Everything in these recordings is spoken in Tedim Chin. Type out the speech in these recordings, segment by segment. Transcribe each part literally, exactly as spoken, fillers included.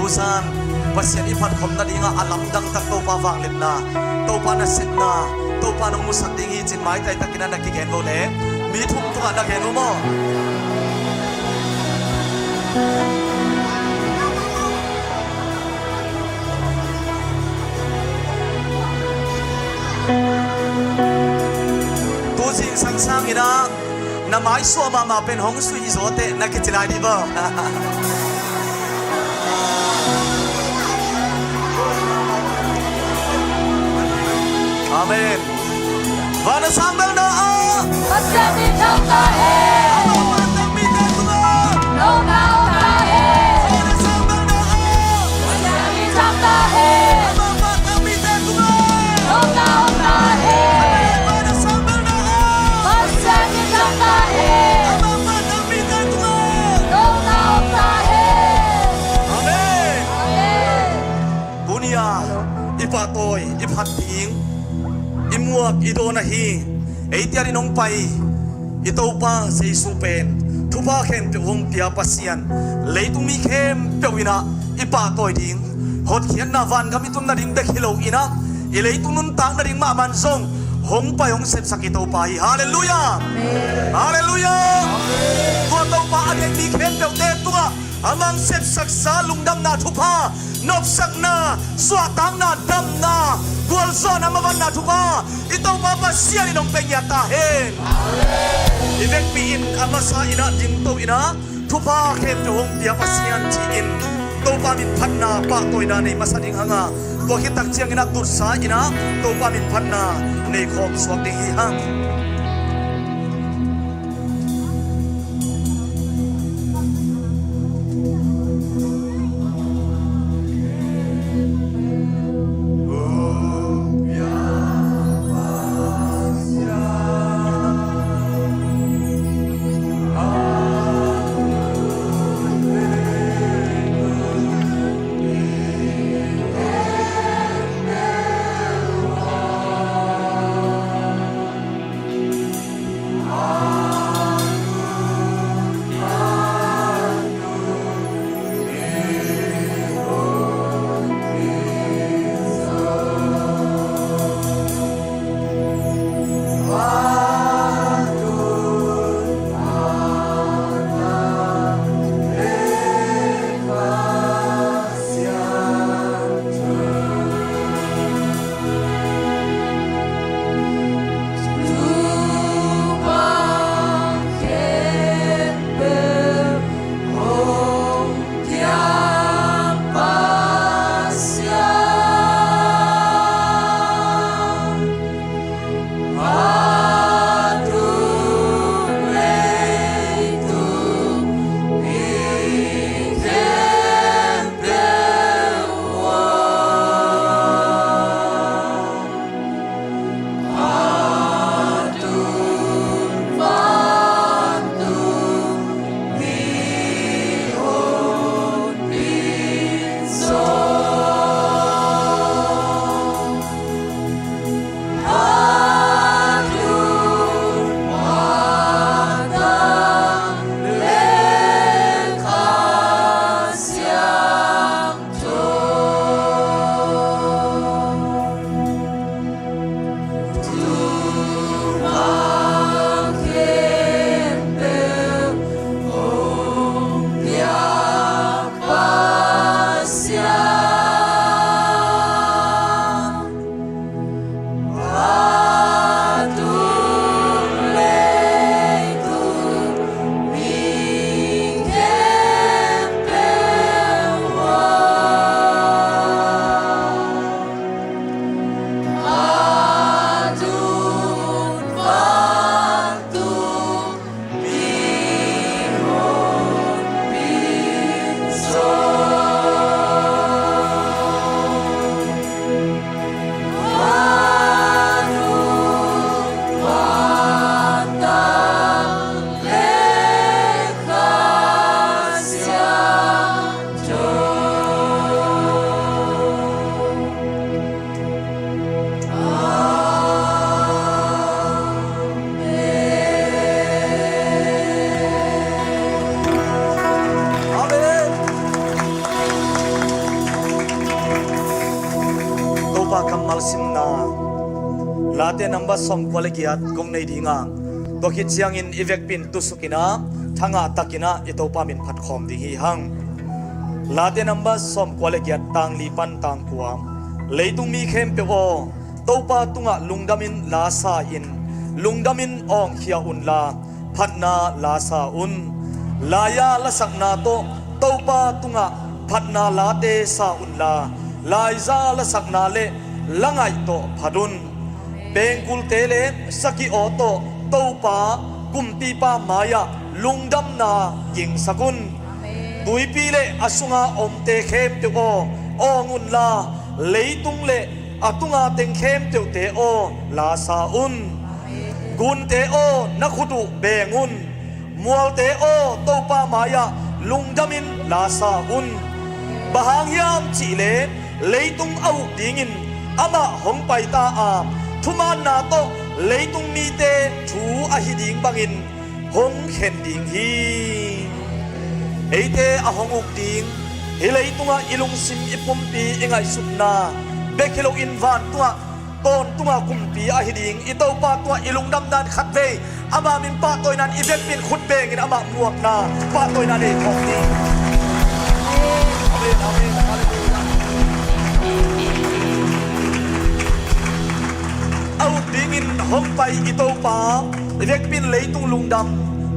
San, Pasian i phat khop nadingah a lamdang tak Topa vangliatna, Topa nasepna, Topa nong musak ding hi ci-in maitai takin a na kigen vo le, mi thum tungah na gen vo maw? Tu zingsang sangin ah na maisuah mahmah pen hong suih zaw teh na kici lai dih vo. Amen. Van a sang belna ah Pasian min thang ta hen. Amah vantung mite tungah nopna om ta hen. Van a sang belna ah Pasian min thang ta hen. Amah vantung mite tungah nopna om ta hen. Van a sang belna ah Pasian min thang ta hen. Amah vantung mite tungah nopna om ta hen. Amen. Amen. Tuni-a i pahtawi, i phat ding, i muak, i dawn ahi, eite adingin hong pai i Topa Jesu pen thupha khempeuh hong pia Pasian, leitung mi khempeuh in ah i pahtawi ding, hotkhiatna vangam i tun nading bek hi lo in ah, i leitung nuntak nading mahmah zong hong pai hong sepsak i Topa hi. Halleluiah. Amen. Halleluiah. Amen. Tua Topa a deih mi khempeuhte tungah a mang sepsaksa lungdamna thupha, nopsakna, suahtakna, damna, gualzawhna, mavanna thupha i Topa Pasian in hong pia ngiat ta hen. I vekpi in a masa in ah dingto in ah, thupha khempeuh hong pia Pasian ci-in Topa min phatna pahtawina nei masa ding hang a, tua khit tak ciangin ah tutsa in ah Topa min phatna nei khawm suak ding hi hang. Malsimna Late number sawmkua le giat kong nei ding a, tua khit ciangin i vekpi in tusukin ah, thangah takin ah i Topa min phat khawm ding hi hang. Late number sawmkua le giat, tang li pan tang kua. Leitung mi khempeuh aw, Topa tungah lungdamin la sa in, lungdamin awngkhia unla, phatna la sa un. Lai-a lasakna tawh Topa tungah phatna late sa unla, laiza lasakna le la ngaih tawh phat un. Pengkulte le sakhi aw tawh Topa kumpipa mai-ah lungdamna gingsak un. Tuipi le a sunga omte khempeuh aw, awng unla, leitung le a tunga teng khempeuhte aw, la sa un. Gunte aw, na khut uh beng un. Mualte aw, Topa mai-ah lungdamin la sa un. Bang hang hiam cihleh leitung a uk dingin amah hong paita a, thumaanna tawh leitung mite thu ahi ding bangin hong khen ding hi. Eite a hong uk ding, hih leitungah i lungsim, i pumpi, i ngaihsutna bek hi loin vantungah, tawntungah kumpi ahi ding i Topa tungah i lungdam dan khatvei ama min pahtawina in i vekpi in khut bengin amah muakna, pahtawina nei khawm ding. Amen, amen, halleluiah. A uk dingin hong pai i Topa, i vekpi in leitung lungdam,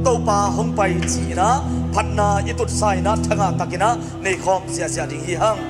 Topa hong pai ci-in ah phatna i tutsa in ah thangah takin ah nei khawm ziahziah ding hi hang.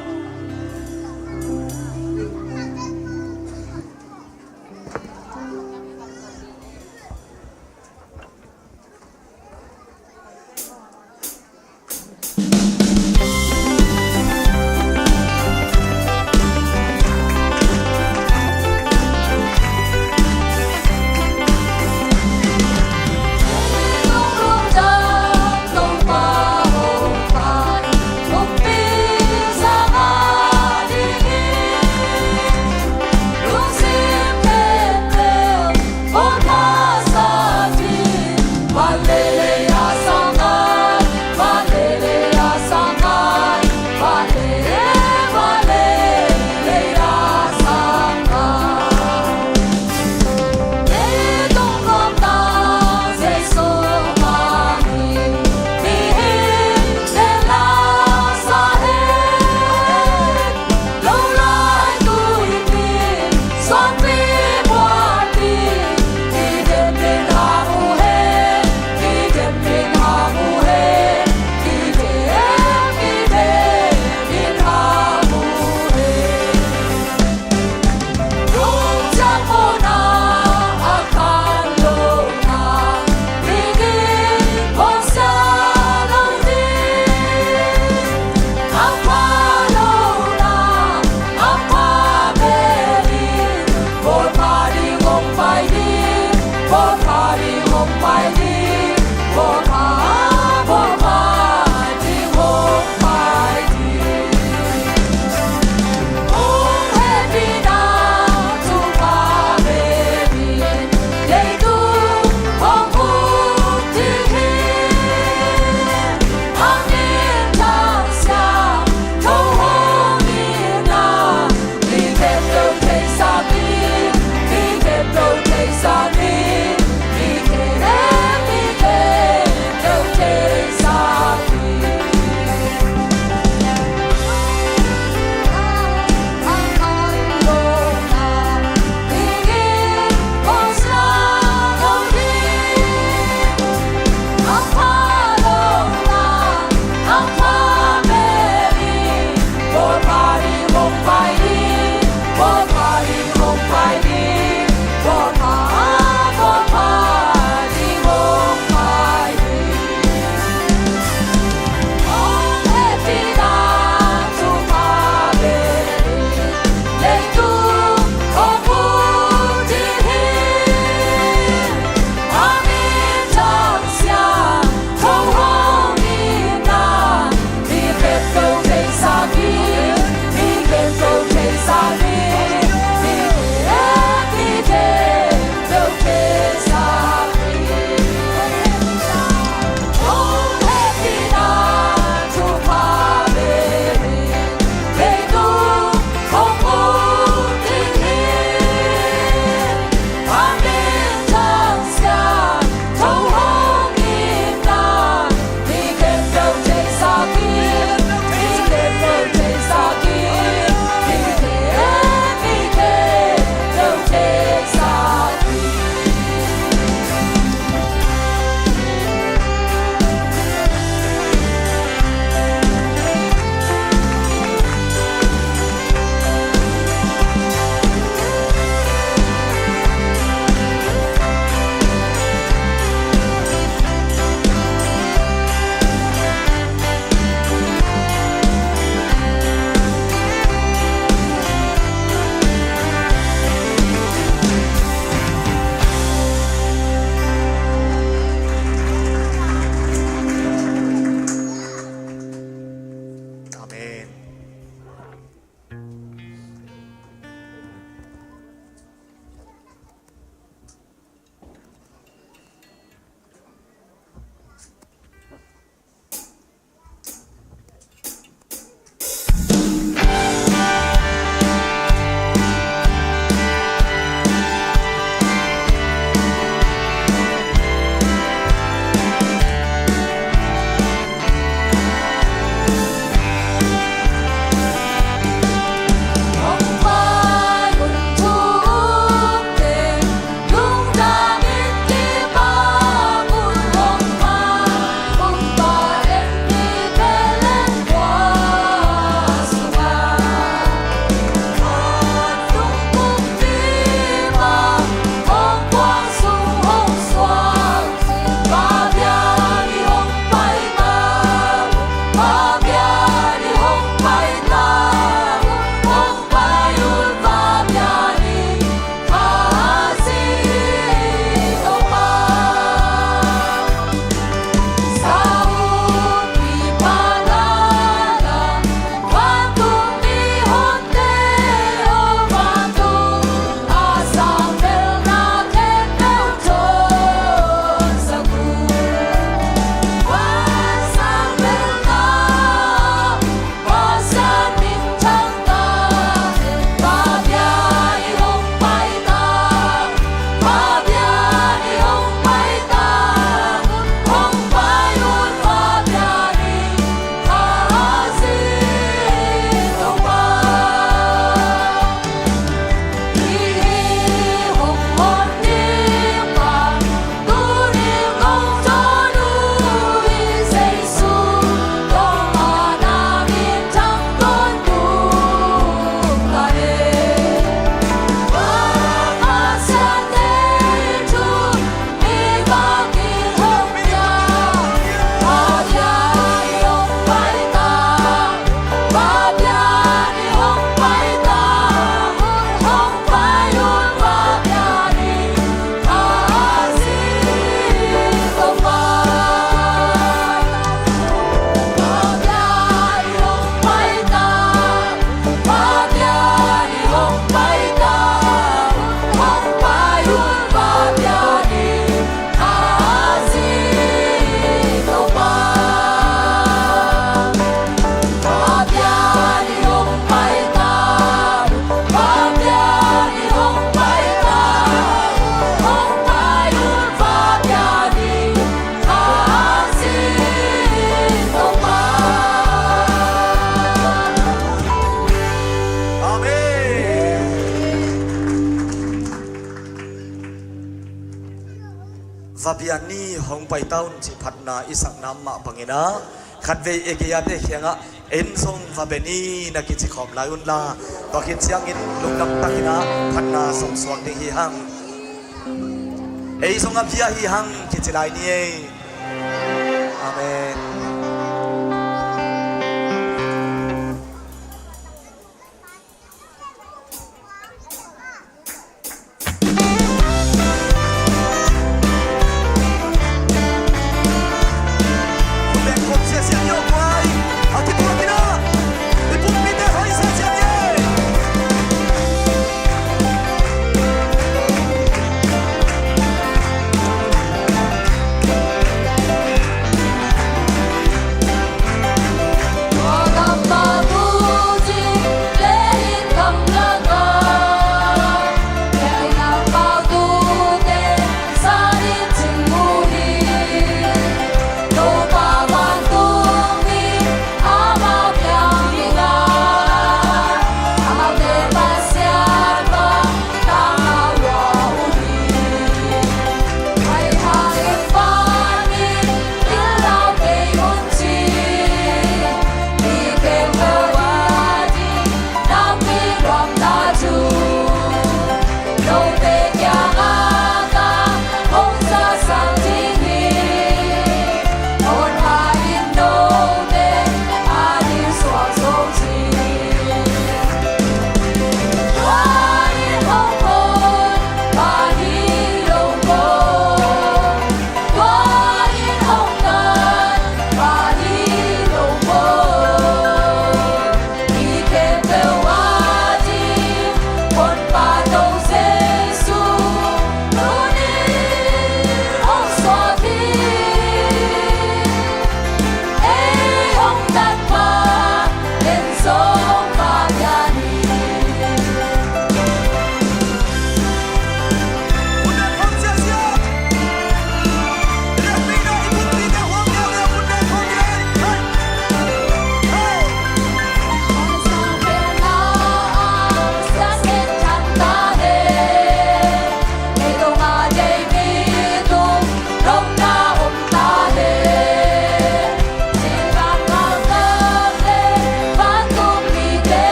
Va bia ni, hong pai ta un cih phatna i sakna mah bangin ah, khatvei i gei-ate kiangah, en zong va bia ni na kici khawm lai unla, tua khit ciangin lungdam takin ah phatna song suak ding hi hang. Ei zong a bia hi hang kici lai ni ei. Amen.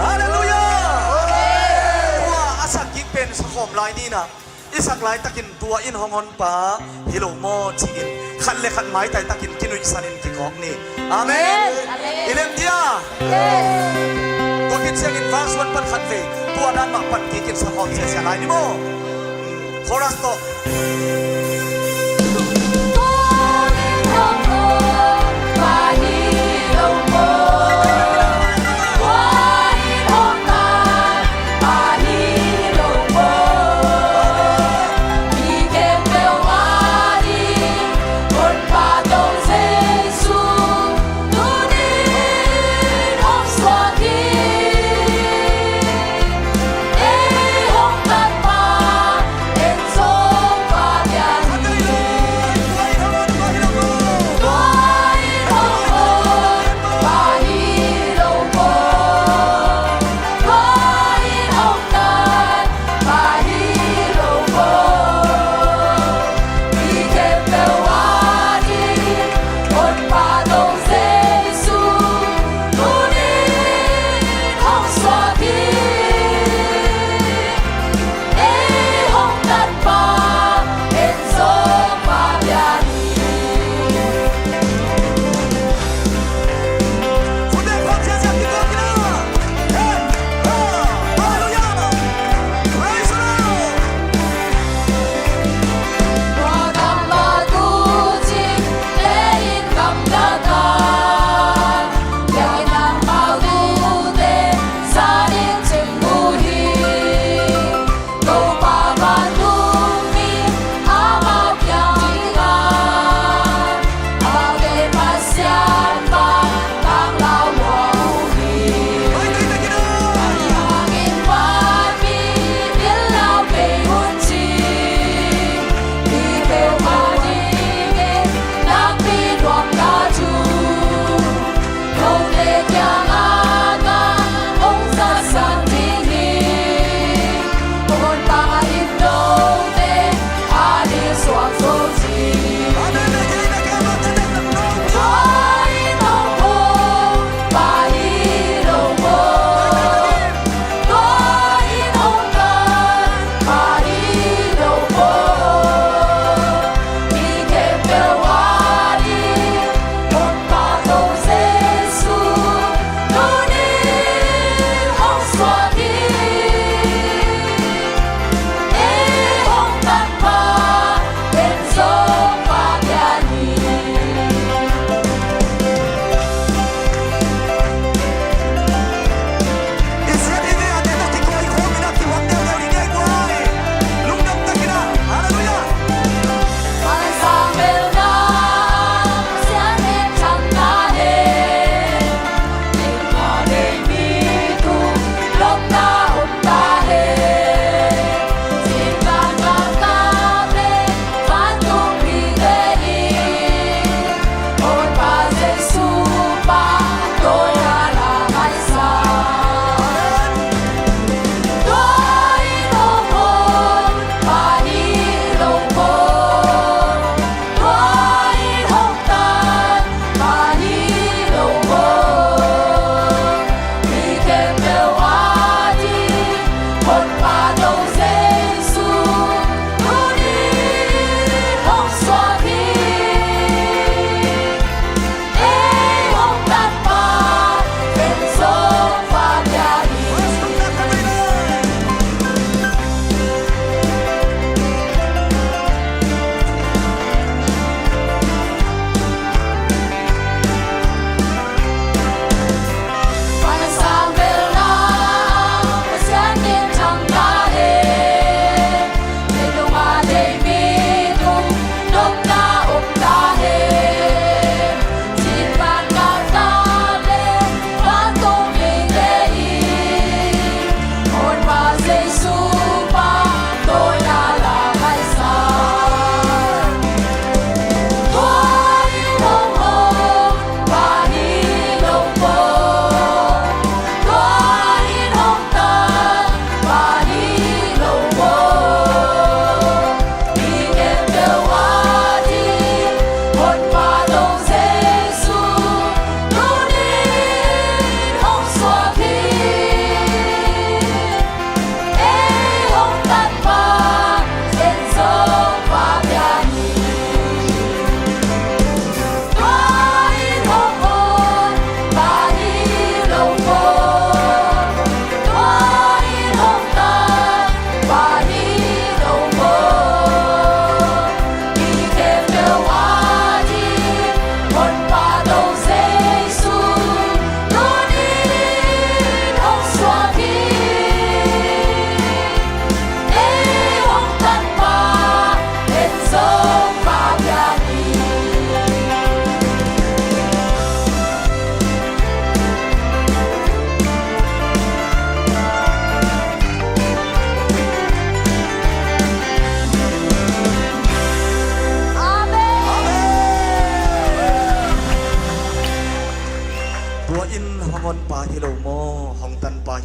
Halleluiah! Tua a sak kik pen sa khawm lai ni na. I sak laitakin tua in hong honpa hi lo maw ci-in khat le khat maitai takin kinuihsanin kikawk ni. Amen. Amen. I lem dia. Yes. Tua khit ciangin verse one pan khat vei, tua dan mah pan kikin sa khawm sia sia lai ni maw. Chorus tawh.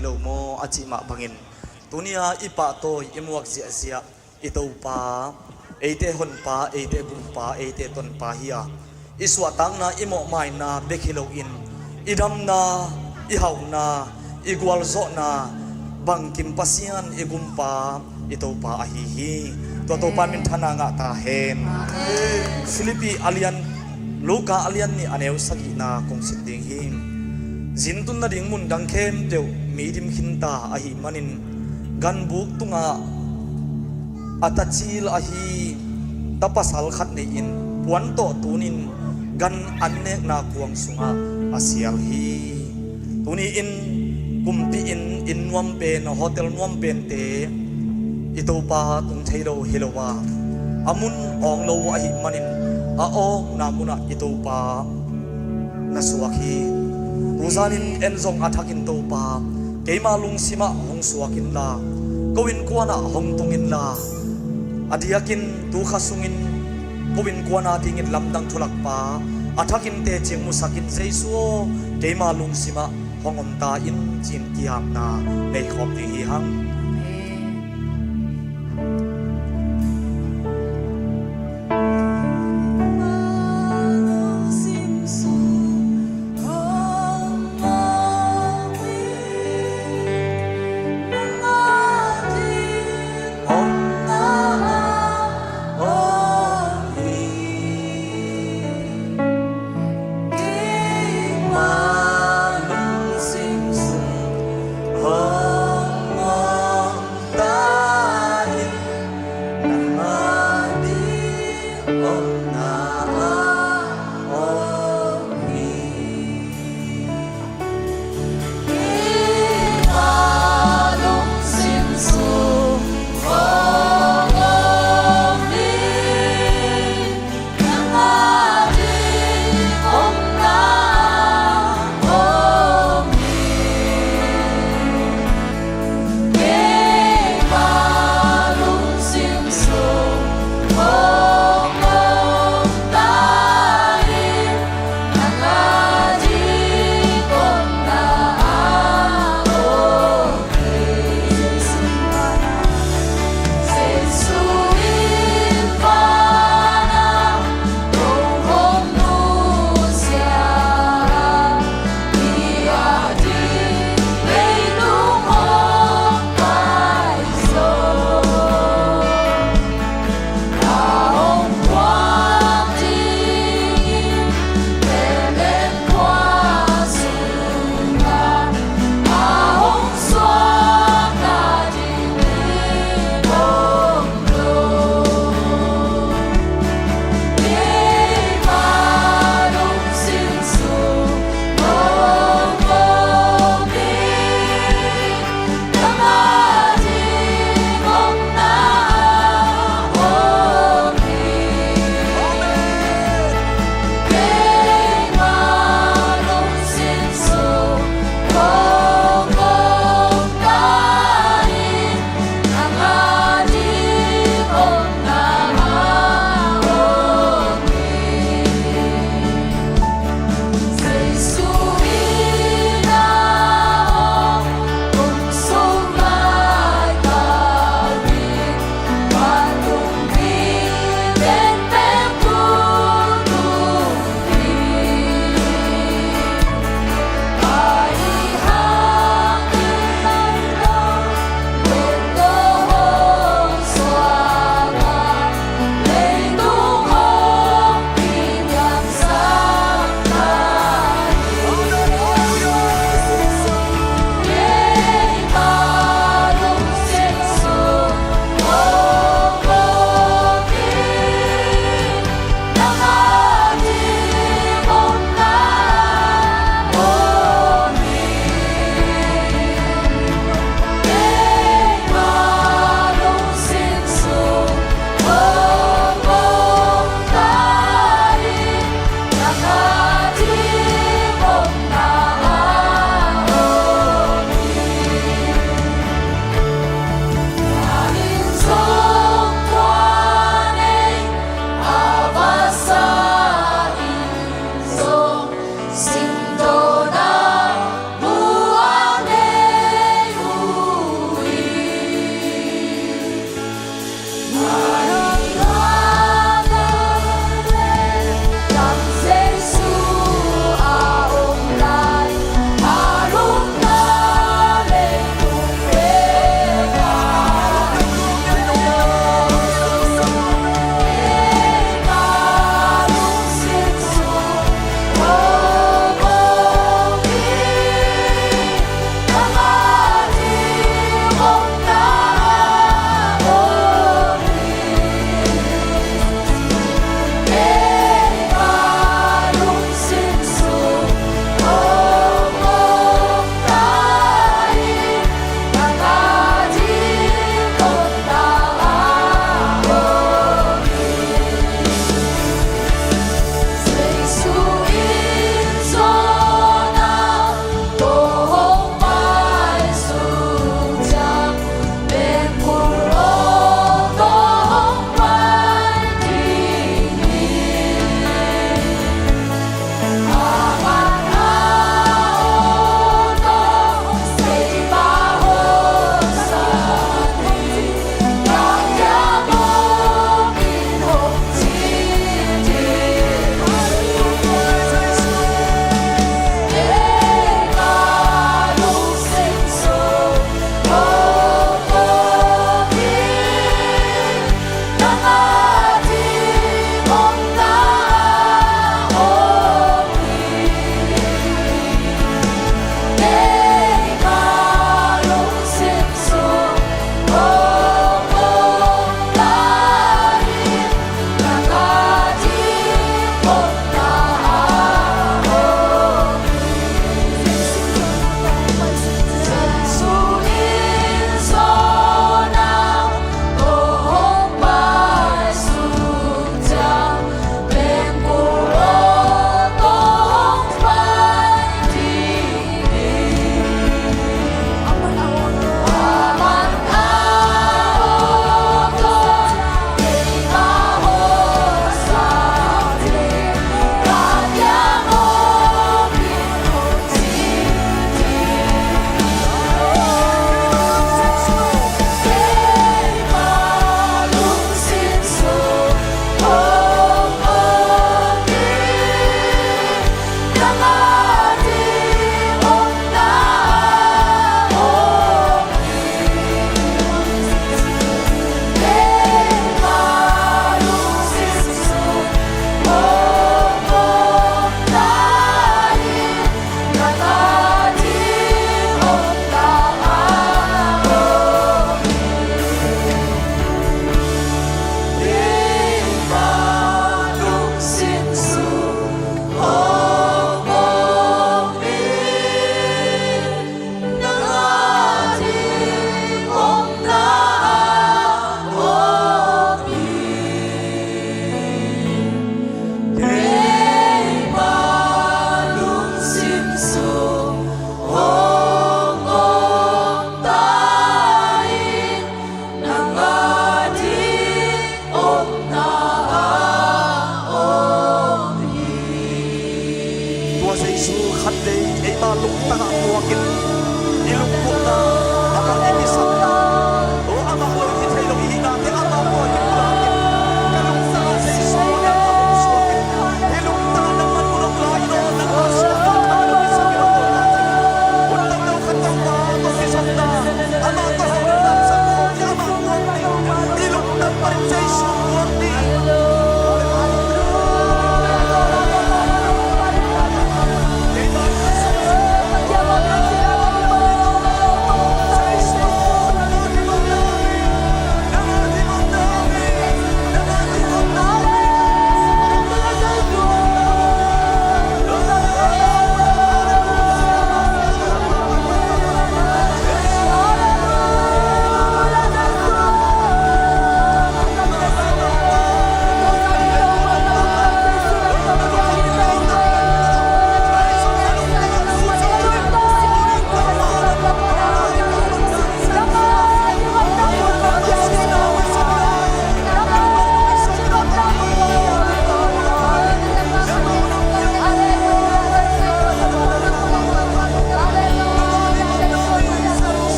Lo maw a cih mah bangin, tuni-a i pahtawi i muak ziahziah i Topa, eite honpa, eite gumpa, eite tonpa hi a, i suahtakna, i mawhmaina bek hi loin, i damna, i hauhna, i gualzawhna bangkim Pasian i gumpa i Topa ahi hi. Tua Topa minthanna ngah ta hen. Filipi a lian, Luka a lian nih a neu sagihna kong sim ding hi. Zintun nading mun dang khempeuh mi dim khinta ahih manin, ganbuk tungah a tacil ahi tapasal khat nei-in puan tawh tunin gan an nekna kuang sungah a sial hi. Tuni-in kumpi inn, inn nuam pen, hotel nuam pente i Topa tung thei lo hi lo a, a mun awng lo ahih manin a awngna munah i Topa na suak hi. Tuzanin en zong a thakin Topa, keima lungsimah hong suak inla, ko innkuanah hong tung inla, a diakin tukha sungin ko innkuan a dingin lamdang thulakpa, a thakin tecing musakin, Jesu aw, keima lungsimah hong om ta in, ci-in kiapna nei khawm ding hi hang.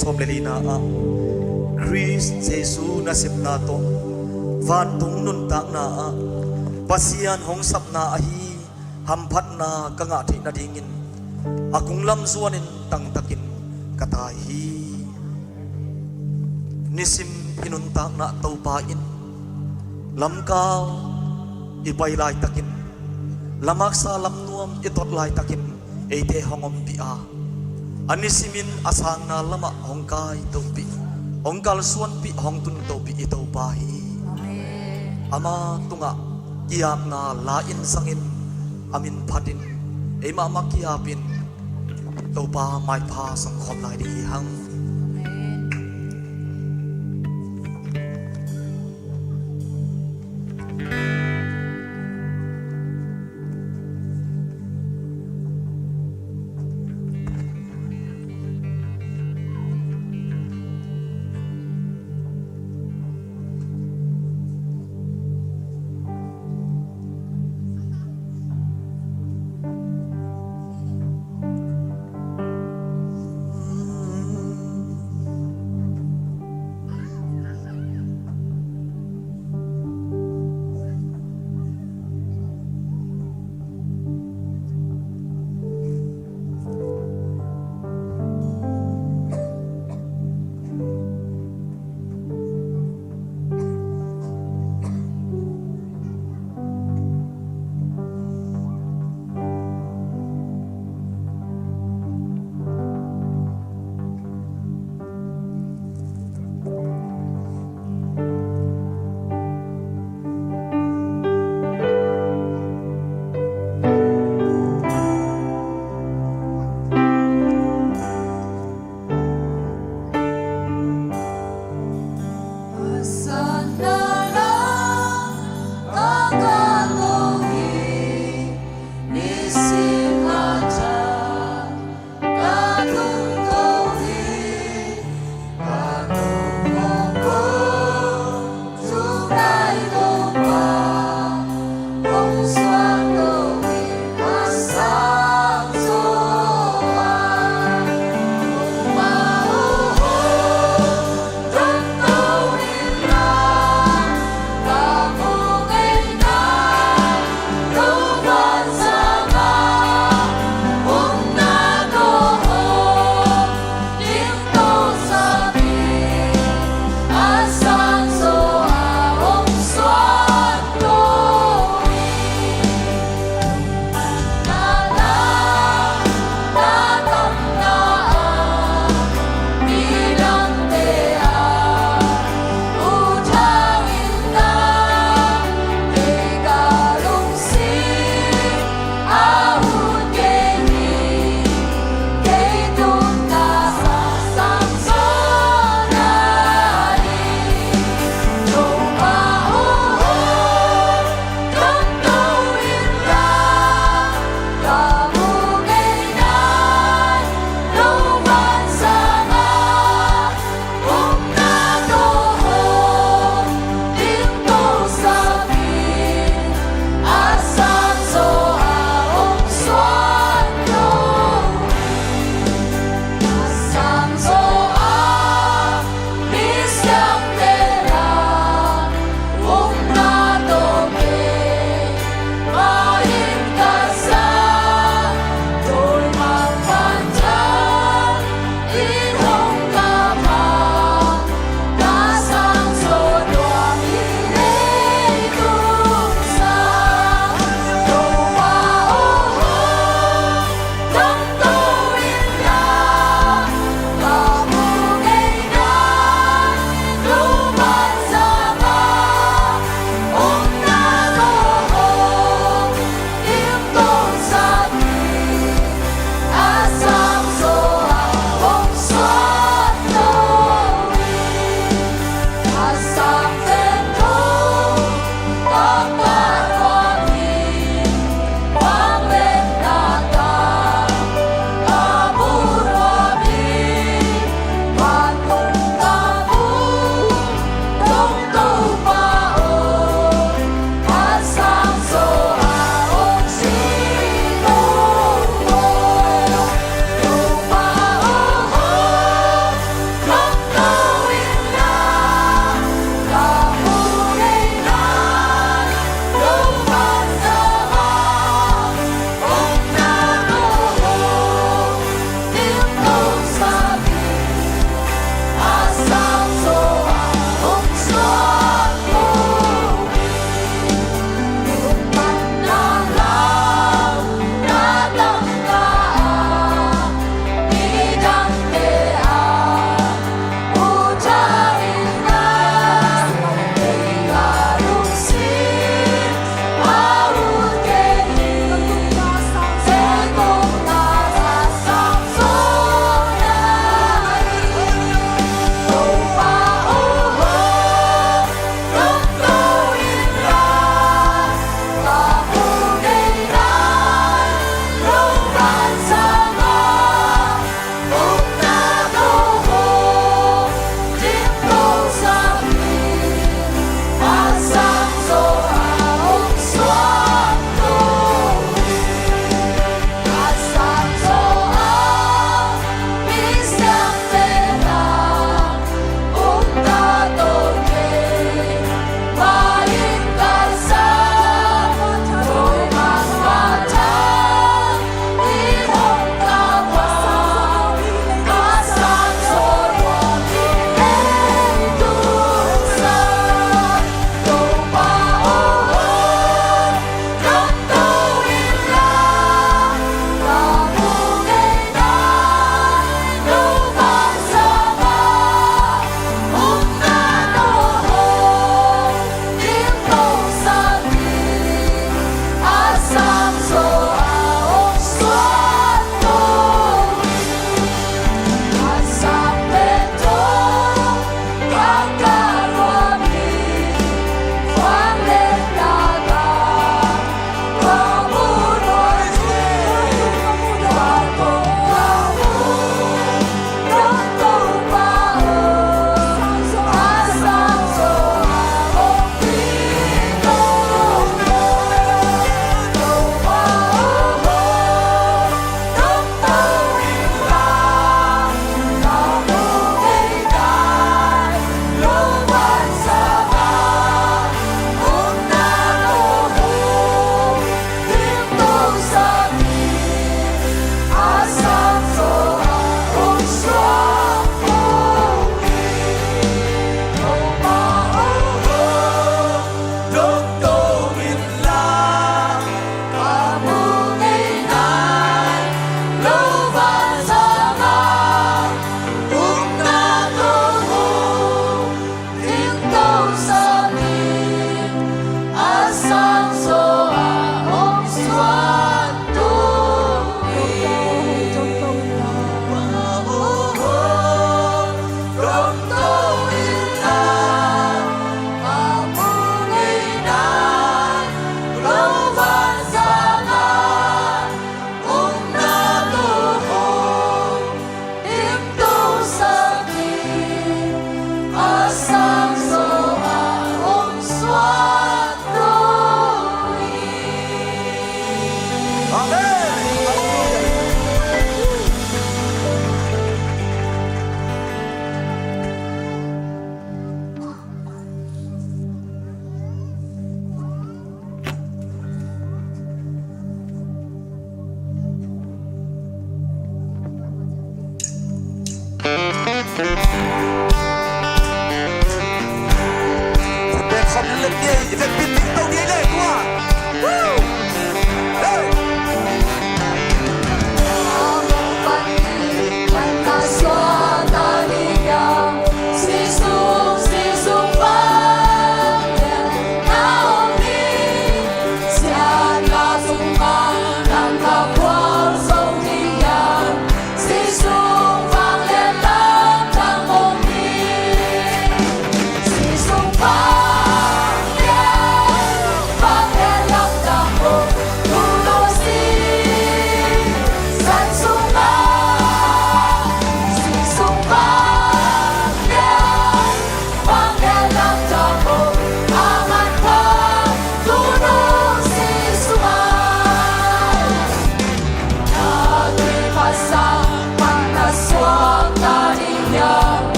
Sawm le lina ah, Khrist Jesu nasepna tawh vantung nuntakna ah Pasian hong sapna ahi hamphatna ka ngah theih nadingin a kunglam zuanin tangtakin ka tai hi. Nisim i nuntakna Topa in lamkau i pai laitakin, lamaksa lamnuam i tot laitakin eite hong ompih a, a nisimin a sangna lamah hong kai topih, hong kalsuanpih, hong tun topih i Topa hi. Amen. Ama tungah kiapna la-in zangin a min phatin ei mahmah kiapin Topa maipha sangkhawm lai ding hi hang. Amen.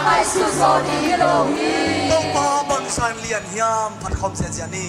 Ngaihsut zaw ding hi lo hi. Topa bangzah in lian hiam, phat khawm ziahziah ni.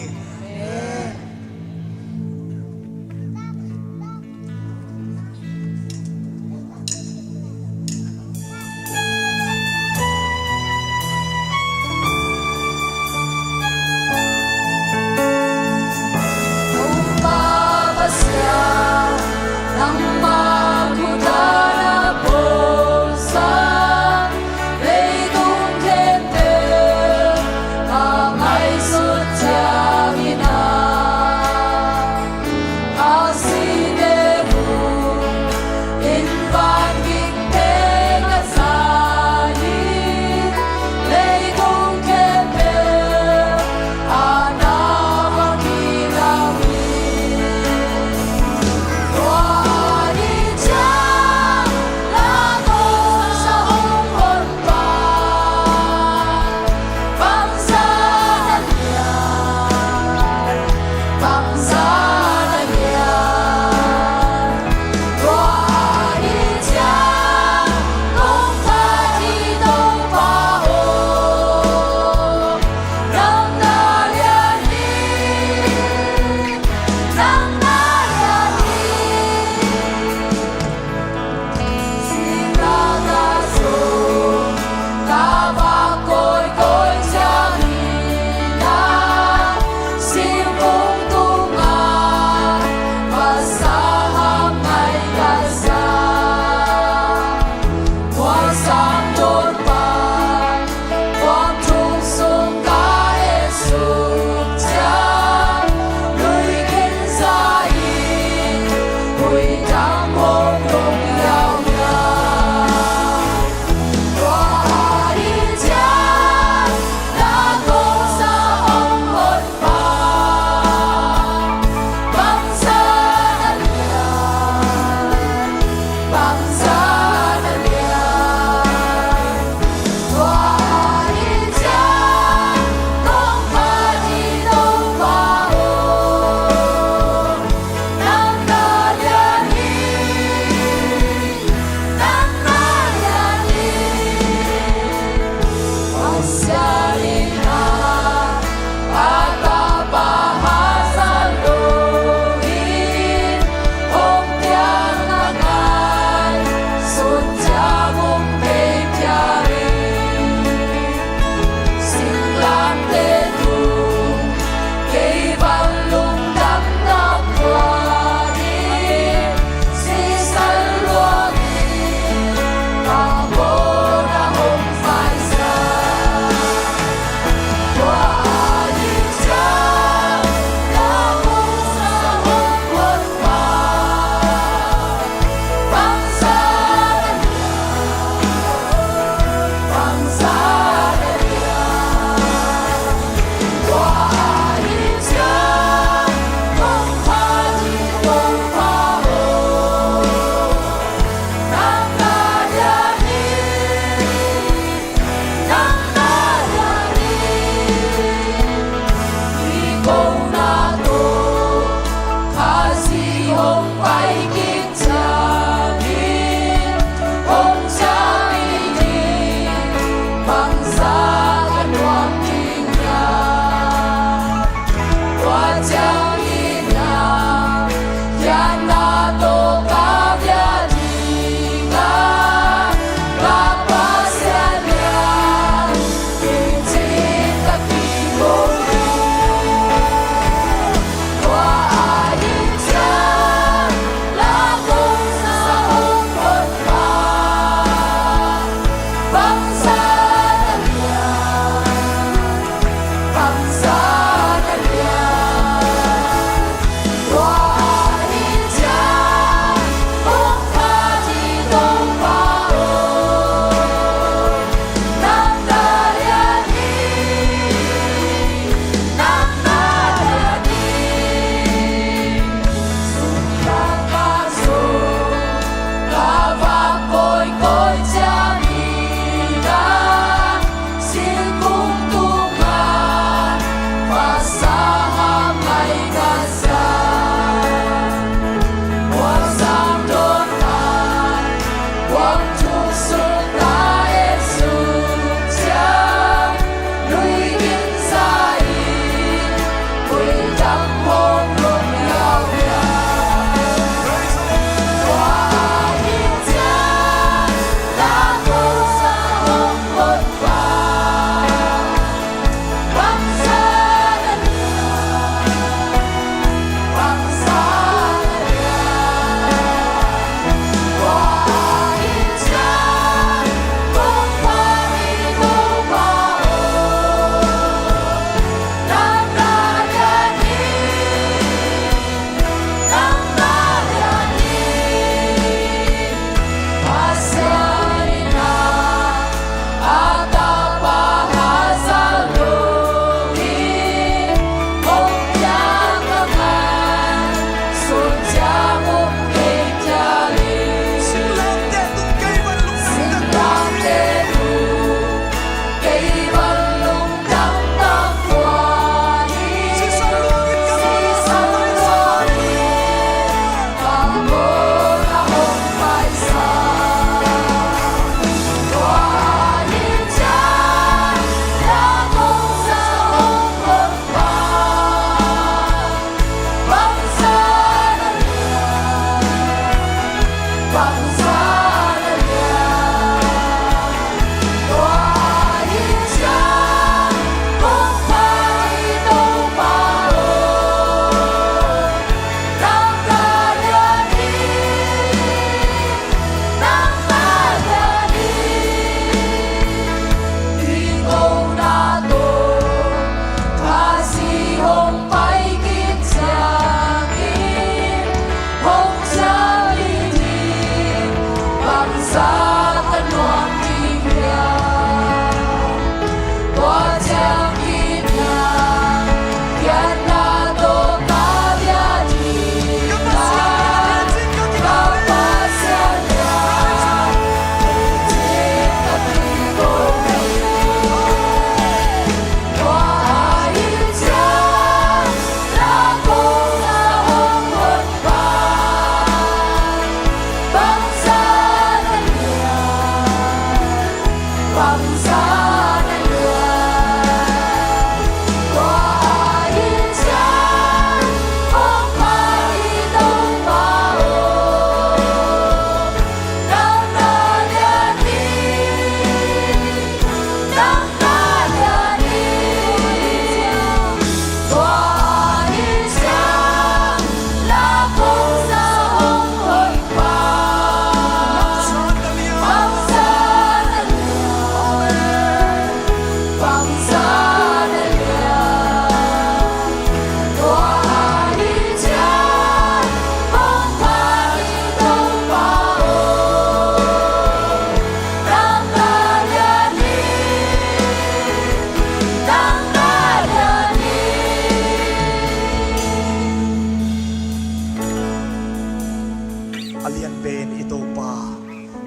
A lian pen i Topa,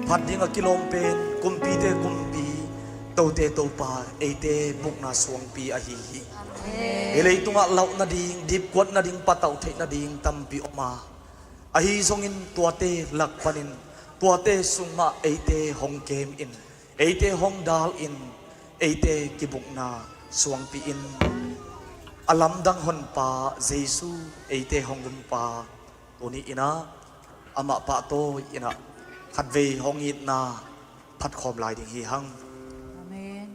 phat ding a kilawm pen, kumpite kumpi, tote Topa, eite bukna suangpi ahi hi. Amen. Hi leitungah lauh nading, dipkuat nading, patauh theih nading tampi om a, ahi zongin tuate lak panin, tuate sung mah eite hong kem in, eite hong dal in, eite kibukna suangpi in, a lamdang Honpa Jesu, eite hong Honpa, tuni in ah amah pahtawi in ah khatvei hong itna phatkhawm lai ding hi hang. Amen.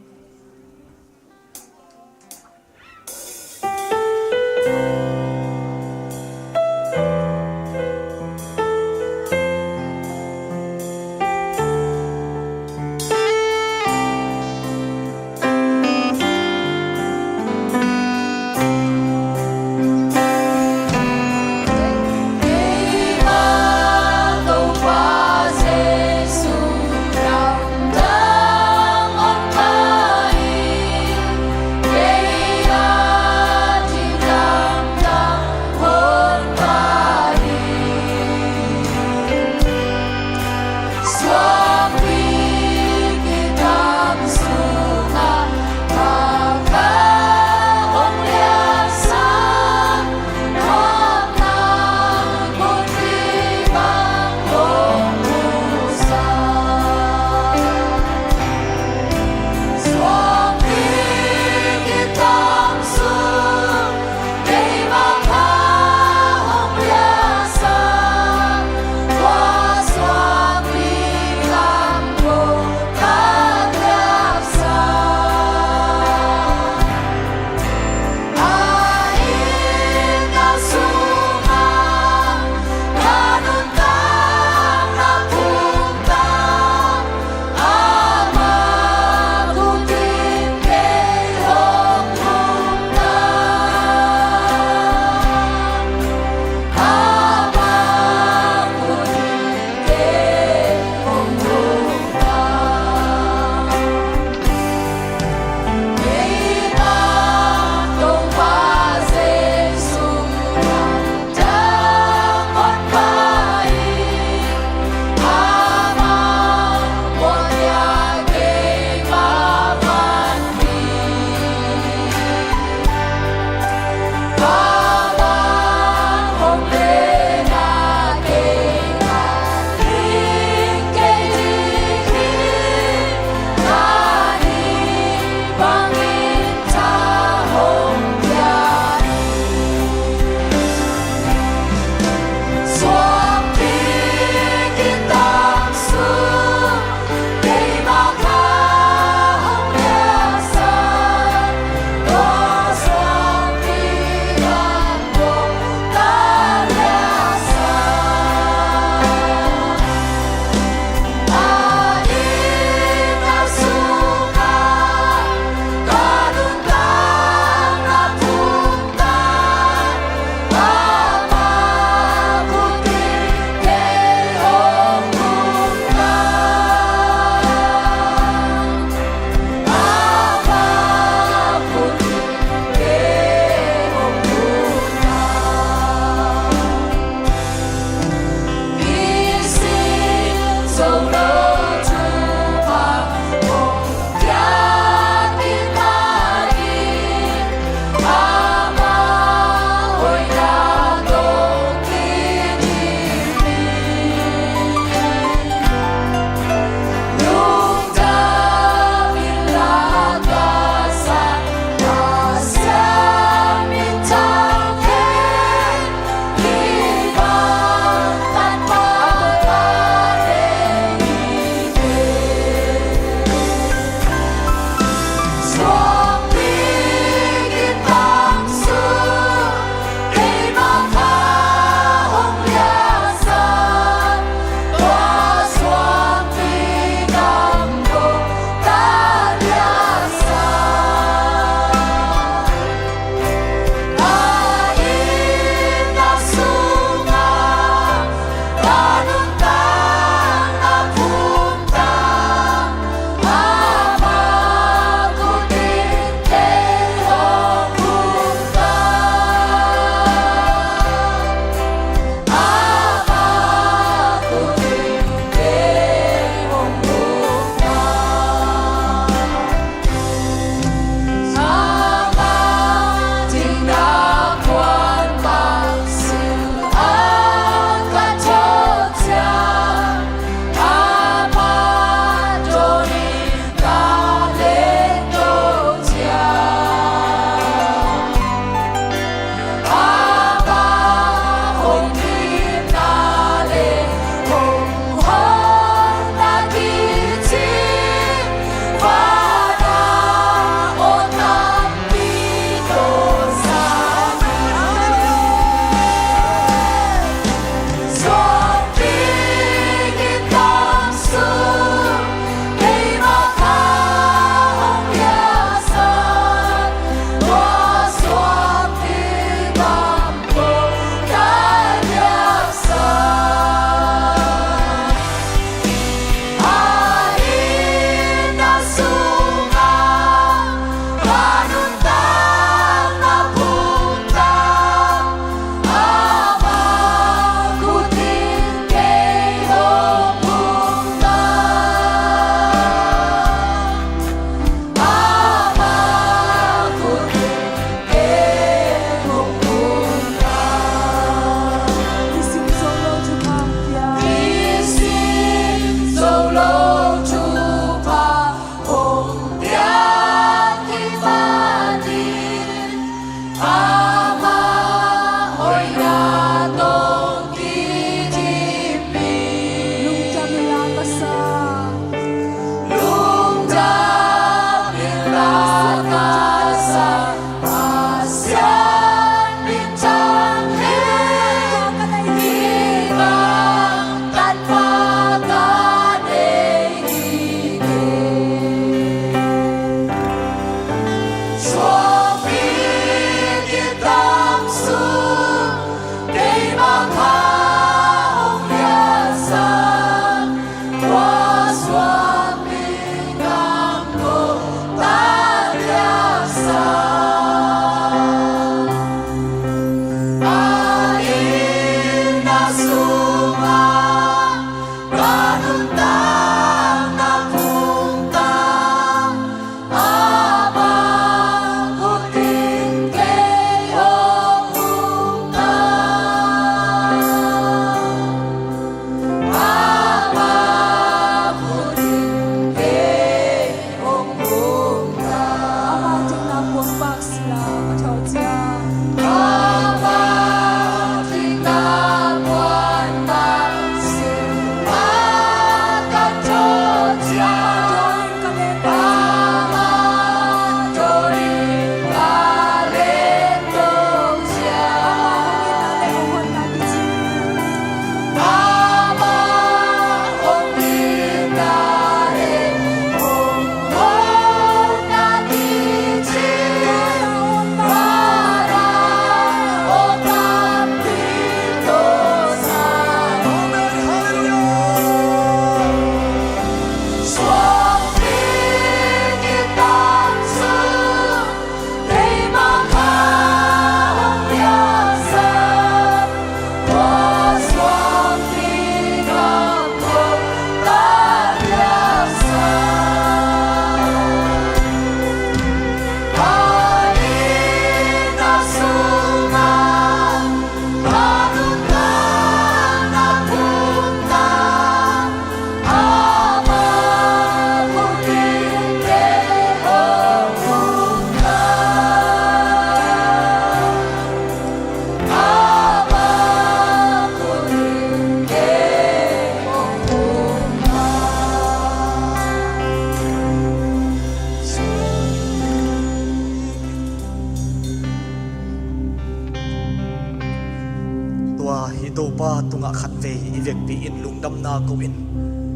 Mah khatvei i vekpi in lungdamna ko in,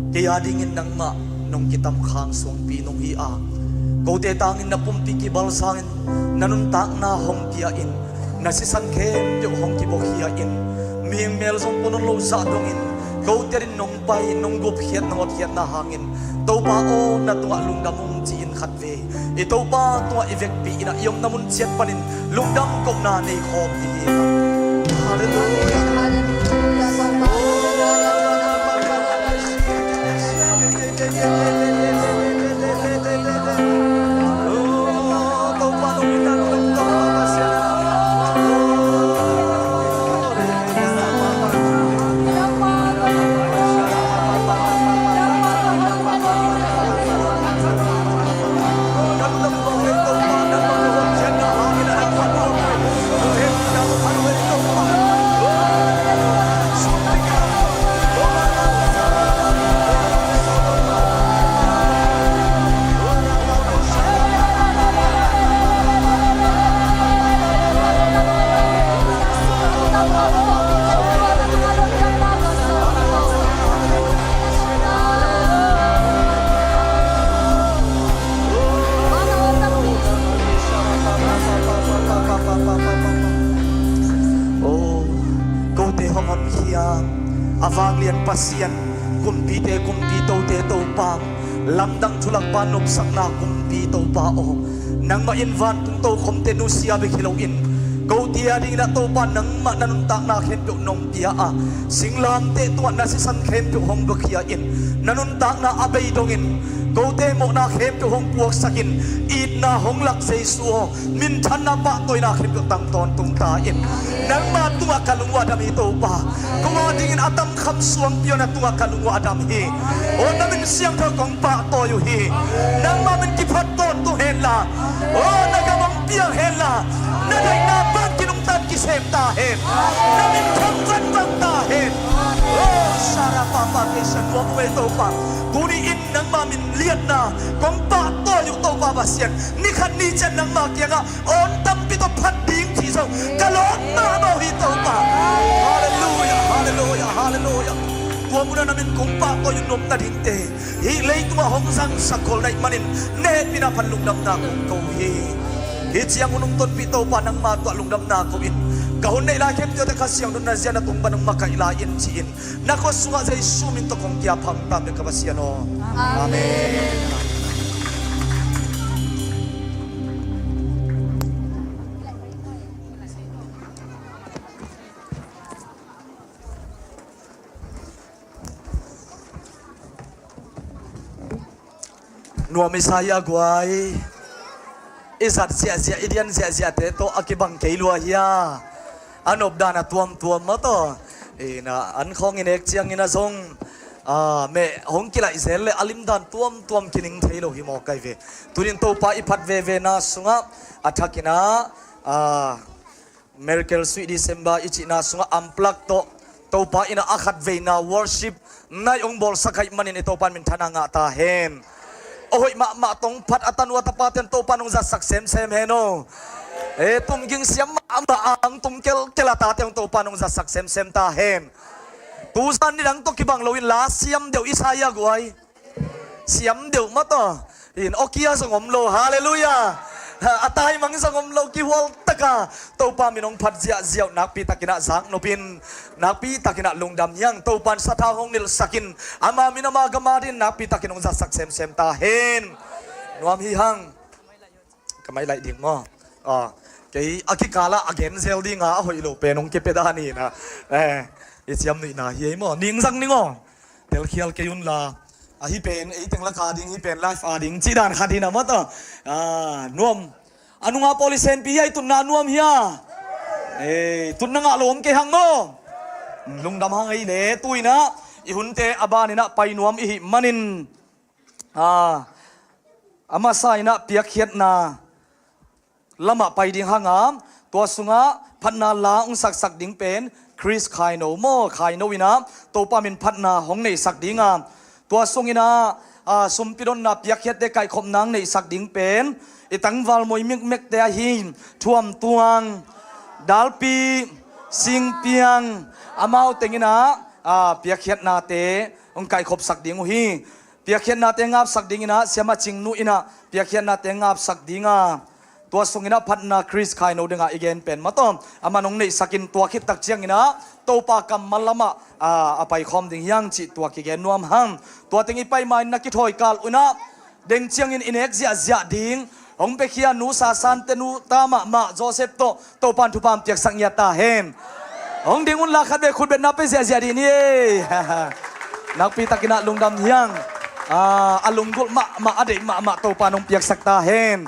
kei a dingin nangmah nong kitamkhang suangpi nong hi a, kote tangin na pumpi kibalsangin na nuntakna hong pia in, na sisan khempeuh hong kibuakhia in, mihing mel zong pua nawn lo zah dongin kote adin nong pai, nong gupkhiat, nong hotkhiatna hangin Topa aw, na tungah lungdam ung ci-in khatvei i Topa tungah i vekpi in ah i omna mun ciat panin lungdam kohna nei khawm i hi. Halleluiah. Oh, kote hong honkhia a vanglian Pasian, kumpite kumpi, tote Topa, lamdang thulakpa, nopsakna kumpi Topa aw, nangmah in vantung tokhomte nusia bek hi loin, kote a dingin ah Topa nangmah na nuntakna khempeuh nong pia a, singlamteh tungah na sisan khempeuh hong buakhia in, na nuntakna a bei dongin kote mawhna khempeuh hong puaksakin, itna hong lak Jesu aw, minthanna pahtawina khempeuh tang tawntung ta in. Nangma tungah ka lung uh a dam hi Topa. Ko a dingin a tamkham suangpi aw, na tungah ka lung uh a dam hi. Aw, na min siangtho kong pahtawi uh hi. Nangma min kiphat tawntung henla, aw, na gam hong piang henla, na daihna pan kinungtan kisem ta hen. Na min thang vanvang ta hen. Aw, sara papa kei sa nuam uh ei Topa. Tuni in nangma min liatna kong pahtawi uh Topa Pasian, ni khat ni ciang nangma kiangah awn tampi tawh phat ding cih zong ka lawp mahmah uh hi Topa. Halleluiah, halleluiah, halleluiah. Tua munah na min kong pahtawi uh nopna dingte hih leitungah hong zangsak khol na hih manin na hehpihna pan lungdamna kong ko uh hi. Hih ciang hun hong tonpih Topa nangma tungah lungdamna ko in, ka hun neih lai khempeuhte Kha Siangtho na zia na tung pan hong makaih lai in ci-in na khut sungah Jesu min tawh kong kiap hang ta bek ka Pasian aw. Amen. Nuam i sa hia guai? I zat ziahziah, i dian ziahziahte tawh a kibang kei lua hia? A nopdan a tuamtuam maw tawh. Ina an khawng i nek ciangin a zong, a, meh hong kilaih zel le a limdan tuamtuam kining thei lo hi maw kai ve. Tunin Topa i phat vevena sungah a thakinah, a, Miracle Sweet December i cihna sungah amplak tawh Topa innah a khatveina worship night hong bawlsak ahih manin i Topa in minthanna ngah ta hen. A hoih mahmah tawh hong phat a tanu a tapaten Topa in hong zatsak semsem hen aw. E, tumging siam mahmah a ang tum kelkel a tate hong Topa in hong zatsak semsem ta hen. Tuzan nidang tawh kibang loin la siam deuh i sa hia guai? Siam deuh maw tawh. In awkia zong om lo, halleluiah. A taimang zong om lo, kihual taka Topa min hong phat ziahziah uh nakpi takinah zaknopin, nakpi takinah lungdam hiang. Topa in sathau hong nilhsakin ama min ama gam adingin nakpi takin hong zatsak semsem ta hen. Nuam hi hang. Ka mai laih ding maw? Ah, kei a kikalah a gen zel dinga a hoih lo pen hong kipia dan hi na. Eh, i ciam nuihna hi ei maw? Ningzang ning aw. Telkhial kei unla, ahi pen ei teng laka ding, hi pen live a ding cih dan khat hi na maw tawh. Ah, nuam. A nunga pawl i senpi hia, i tutna nuam hia? Ei, tutna ngah lo om kei hang maw? Lungdam hang ei le, tu inah i hunte a baninah pai nuam i hih manin, ah, a masa inah piakkhiatna lamah pai ding hanga, tua sungah phatna la hong saksak ding pen Chris Khaino maw, Khaino inah Topa min phatna hong neihsak dinga, tua sunginah, a, sumpidonna piakkhiatte kaihkhopna hong neihsak ding pen i tangval moi mekmekte ahi Thuam Tuang, Dalpi, Singpiang, amau teng in ah, a, piakkhiatnate hong kaikhopsak ding uh hi. Piakkhiatnate ngapsak ding in ah, Siama Cingnu in ah piakkhiatnate ngapsak ding a, tua sung in ah phatna Chris Khaino ding a i gen pen mah tawh amah in hong neihsak in, tua khit tak ciang in ah Topa kammal lam ah, a, a paikhawm ding hi hang cih tua kigen nuam hang. Tua teng i pai ma in na kithawi kal un ah, deng ciangin i nek ziahziah ding hong piakhia Nu Sasan te, nu ta mahmah Joseph tawh Topa'n thupha hong piaksak ngiat ta hen. Hong ding un la, khatvei khutbetna pia ziahziah ding ni ei. Nakpi takin ah lungdam hi hang. A, a lunggulh mahmah, a deih mahmah Topa'n hong piaksak ta hen.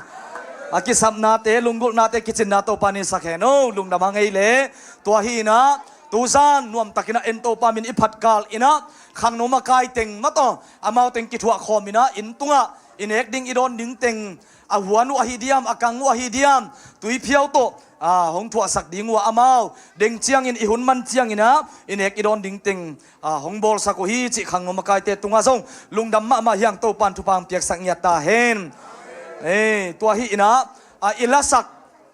A kisapnate, lunggulhnate kicinna Topa'n hong hisak hen o. Lungdam hang ei le. Tua hi in ah, tuzan nuam takin ah en Topa min i phat kal in ah, khangno makai teng mah tawh amau teng kithuah khawm in ah, inn tungah i nek ding i dawn ding teng, a huan uh ahi diam, a kang uh ahi diam, tuiphiau tawh, a, hong thuahsak ding uh a, amau deng ciangin, i hun man ciang in ah i nek i dawn ding teng, a, hong bawlsak uh hi cih khangno makaite tungah zong lungdam mahmah hi hang. Topa'n thupha hong piaksak ngiat ta hen. Ei, tua hi in ah, a, i lasak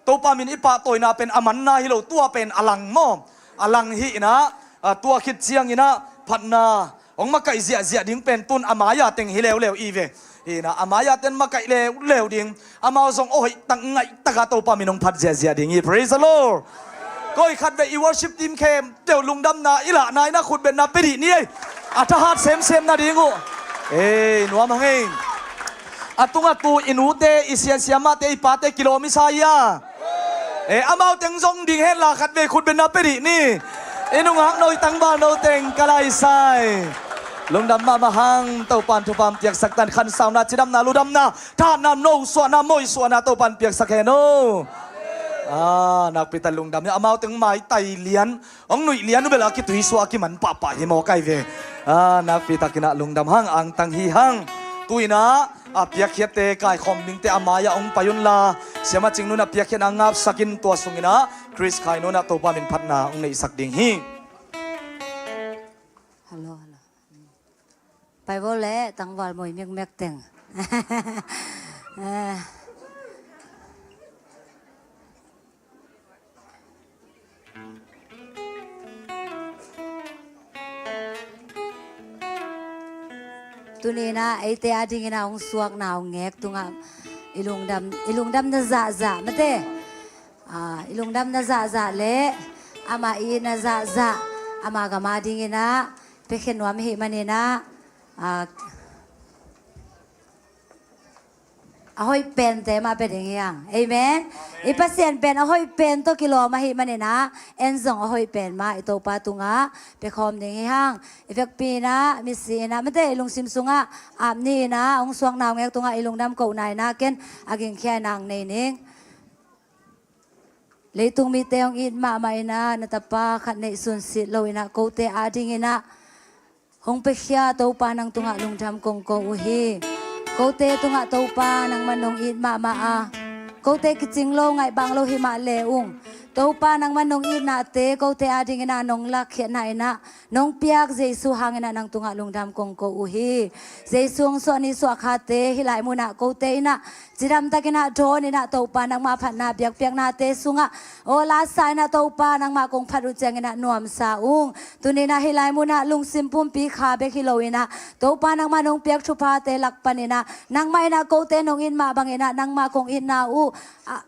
Topa min i pahtawina pen a manna hi lo, tua pen a lang maw? A lang hi in ah, a, tua khit ciang in ah phatna hong makaih ziahziah ding pen tun a mai-a teng hi leuleu i ve. Hi in ah a mai-a teng makaih leuleu ding. Amau zong a hoih tak ngaih tak a Topa min hong phat ziahziah ding hi. Praise the Lord. Koi khatvei i worship team khempeuh lungdamna i lahna in ah khutbetna pia dih ni ei. A thahat semsem nading uh. Ei, nuam hang ei. A tungah tu i nute, i sia, siamahte, i pate kilawm i sa hi a. E, amau teng zong ding hen la, khatvei khutbetna pia dih ni. I nungakno, i tangvalno teng ka laisai. Lungdam mahmah hang. Topa'n thupha hong piaksak ta hen. Khansauna, cidamna, ludamna, thahatna, nosuahna, moisuahna Topa'n piaksak hen o. A, nakpi tak lungdam hi. Amau teng maitai lian, hong nuih lian uh bel a kituisuah a kiman pahpah hi mawk ai ve. A, nakpi takin ah lungdam hang, angtang hi hang. Tu in ah, a, piakkhiatte kaikhawm dingte a mai-ah hong pai un la, Siama Cingnu in ah piakkhiatna ngapsak in, tua sung in ah Chris Khaino in ah Topa min phatna hong neihsak ding hi. Hello, hello. Pai vo le, tangval moi mekmek teng. Eh. Tuni in ah eite adingin ah hong suakna hong ngek tungah i lungdam, i lungdamna zahzah mate. Ah, i lungdamna zahzah le amah i itna zahzah, ama gam adingin ah piakhia nuam ahih manin ah, ah, a hoih pente mah pia ding hi hang. Amen. I Pasian pen a hoih pen tawh kilawm ahih manin ah, en zong a hoih pen mah i Topa tungah piakhawm ding hi hang. I vekpi in ah, misi in ah mate, i lungsim sungah ap ni in ah hong suakna hong ngek tungah i lungdam kohna in ah ken a gingkhia in ah hong nei ning. Leitung mite hong it mahmah in ah, na tapa khat neih sunsit lo in ah, kote adingin ah hong piakhia Topa nang tungah lungdam kong ko uh hi. Kote tungah Topa nangman nong it mahmah a, kote kicing lo, ngaihbang lo hi mah le ung, Topa nangman nong itnate kote adingin ah nong lakkhiatna in ah nong piak Jesu hangin ah nang tungah lungdam kong ko uh hi. Jesu hong suah ni suah khate hih lai munah kote in ah cidamtakin ah dawn in ah Topa nangmah phatna biakpiaknate sungah aw lasa in ah Topa nangmah kong phat uh ciangin ah nuamsa ung. Tuni in ah hih lai munah lungsim pumpi kha bek hi lo in ah Topa nangmah nong piak thuphate lak panin ah nangmah in ah kote nong it mah bangin ah nangmah kong itna uh, ah,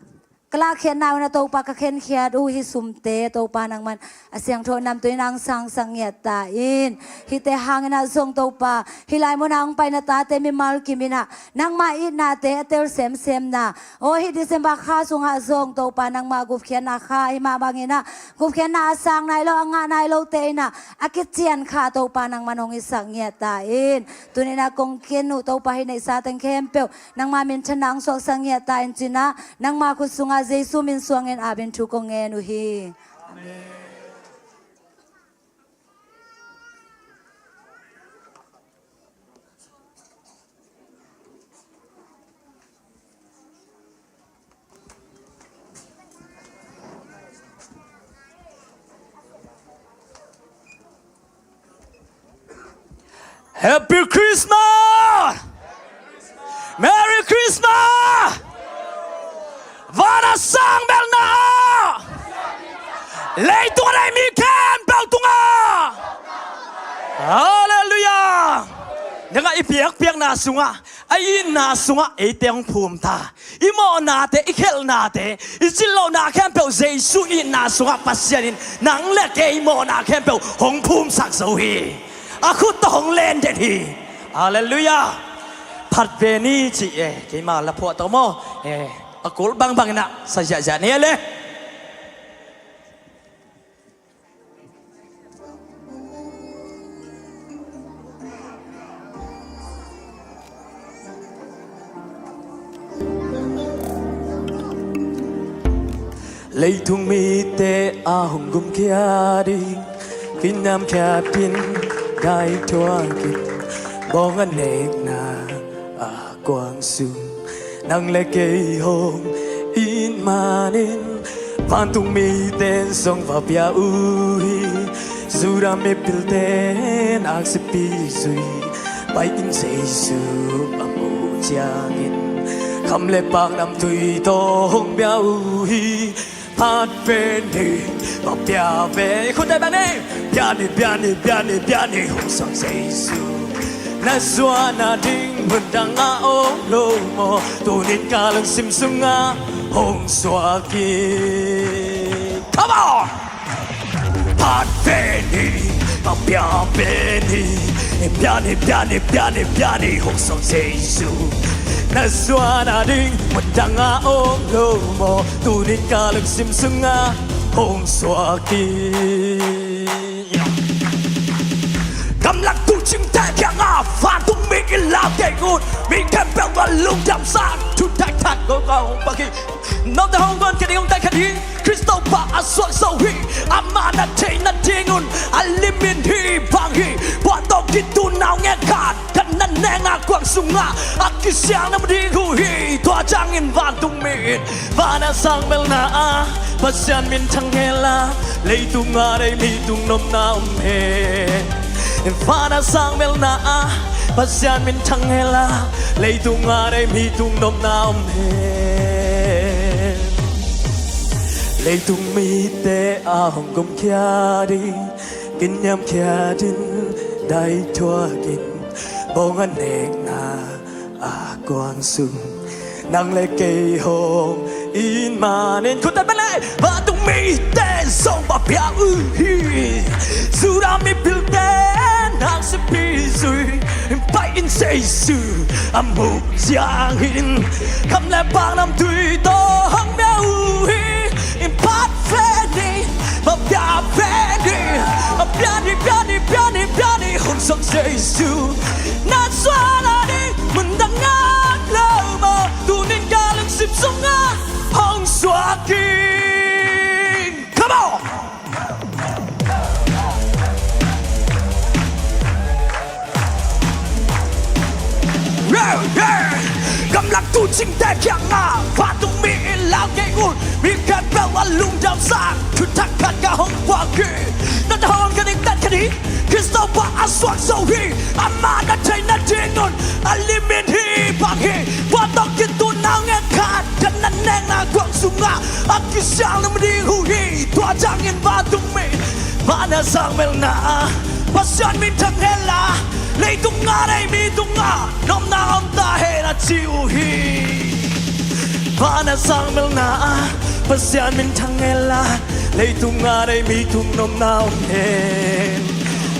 ka lakkhiatna uh in ah Topa ka khenkhiat uh hih sumte Topa nangman a siangtho namtui in ah hong sangsak ngiat ta in. Hihte hangin ah zong Topa hih lai munah hong pai na tate mimal kim in ah nangmah itnate a tel semsemna, aw hih December kha sungah zong Topa nangmah gupkhiatna kha hi mah bangin ah gupkhiatna a sang nai lo, a ngah nai lote in ah a kician kha Topa nangman hong hisak ngiat ta in. Tuni in ah kong ken uh Topa hih neihsa teng khempeuh nangmah minthanna hong suaksak ngiat ta in ci-in ah nangmah khut sungah Jesu min suangin apin thu kong ngen uh hi. Amen. Happy Christmas! Merry Christmas! Van a sang belhna ah, leitung a Nangah i piakpiakna sungah, a itna sungah eite hong phum ta. I mawhnate, i khelhnate, i citlohna khempeuh Jesu itna sungah Pasian in nang le kei mawhna khempeuh hong phumsak zo hi. A khut tawh hong len den hi. Halleluiah. Phat ve ni ci e, keima la phuah tawh maw? E, a kul bangbang inah sa ziahziah ni e le. Leitung mite a hong gumkhia ding, kiniamkhiat in, daithuak in, bawng a nekna a kuang sung, nang le kei hong it manin, vantung mite zong va pia uh hi. Judah mipilte in aksipi zui, pai in Jesu a muh ciangin, kham le paak namtui tawh hong pia uh hi. Phat ve ni, va pia ve. Khut teh bang ni. Pia ni, pia ni, pia ni, pia ni, hong suak Jesu. Na zuan a ding mun dang a om lo maw? Tunin ka lungsim sungah hong suak hi. Come on! Phat ve ni, va pia ve ni. Pia ni, pia ni, pia ni, pia ni, hong suak Jesu. Na zuan a ding mun dang a om lo maw? Tunin ka lungsim sungah hong suak hi. Gamlak tuucingte kiangah vantung mi in lau kei un. Mi khempeuh a lungdamsak, thuthak thak ko ka hong pak hi. Note hong guan kei ding, hong tai kha ding. Khrist Topa a suak zo hi. Amah na theih nadingun a lim in hih bang hi. Tua tawh kituh na uh ngen khat, Kanaan neng a kuang sungah a kisial na mu ding uh hi. Tua ciangin vantung mi in van a sang melna ah Pasian min thang hen la, leitung a dei mi tung nopna om hen. Van a sang melna ah Pasian min thang hen la, leitung a dei mi tung nopna om hen. Leitung mite a hong gumkhia ding, kiniamkhiat in, daithuak in, bawng a nekna a kuang sung, nang le kei hong it manin, khut teh bang ni. Vantung mite zong va pia uh hi. Judah mipilte in aksipi zui, pai in Jesu a muh ciangin, kham le paak namtui tawh hong pia uh hi. Phat ve ni, va pia ve ni. Pia ni, pia ni, pia ni, pia ni, hong suak Jesu. Na zuan a ding mun dang a om lo maw? Tunin ka lungsim sungah hong suak hi. Come on! Yeah, yeah. Gamlak tuucingte kiangah vantung mi in lau kei un. Mi khempeuh a lungdamsak, thuthak khat ka hong pak hi. Na ta hong ka ding, tat ka ding. Khrist Topa a suak zo hi. Amah na theih nadingun a lim in hih bang hi. Tua tawh kituh na uh ngen khat, Kanaan neng a kuang sungah a kisial na mu ding uh hi. Tua ciangin vantung mi, van a sang melna ah Pasian min thang hen la, leitung a dei mi tung nopna om ta hen, a ci uh hi. Van a sang melna ah Pasian min thang hen la, leitung a dei mi tung nopna om hen.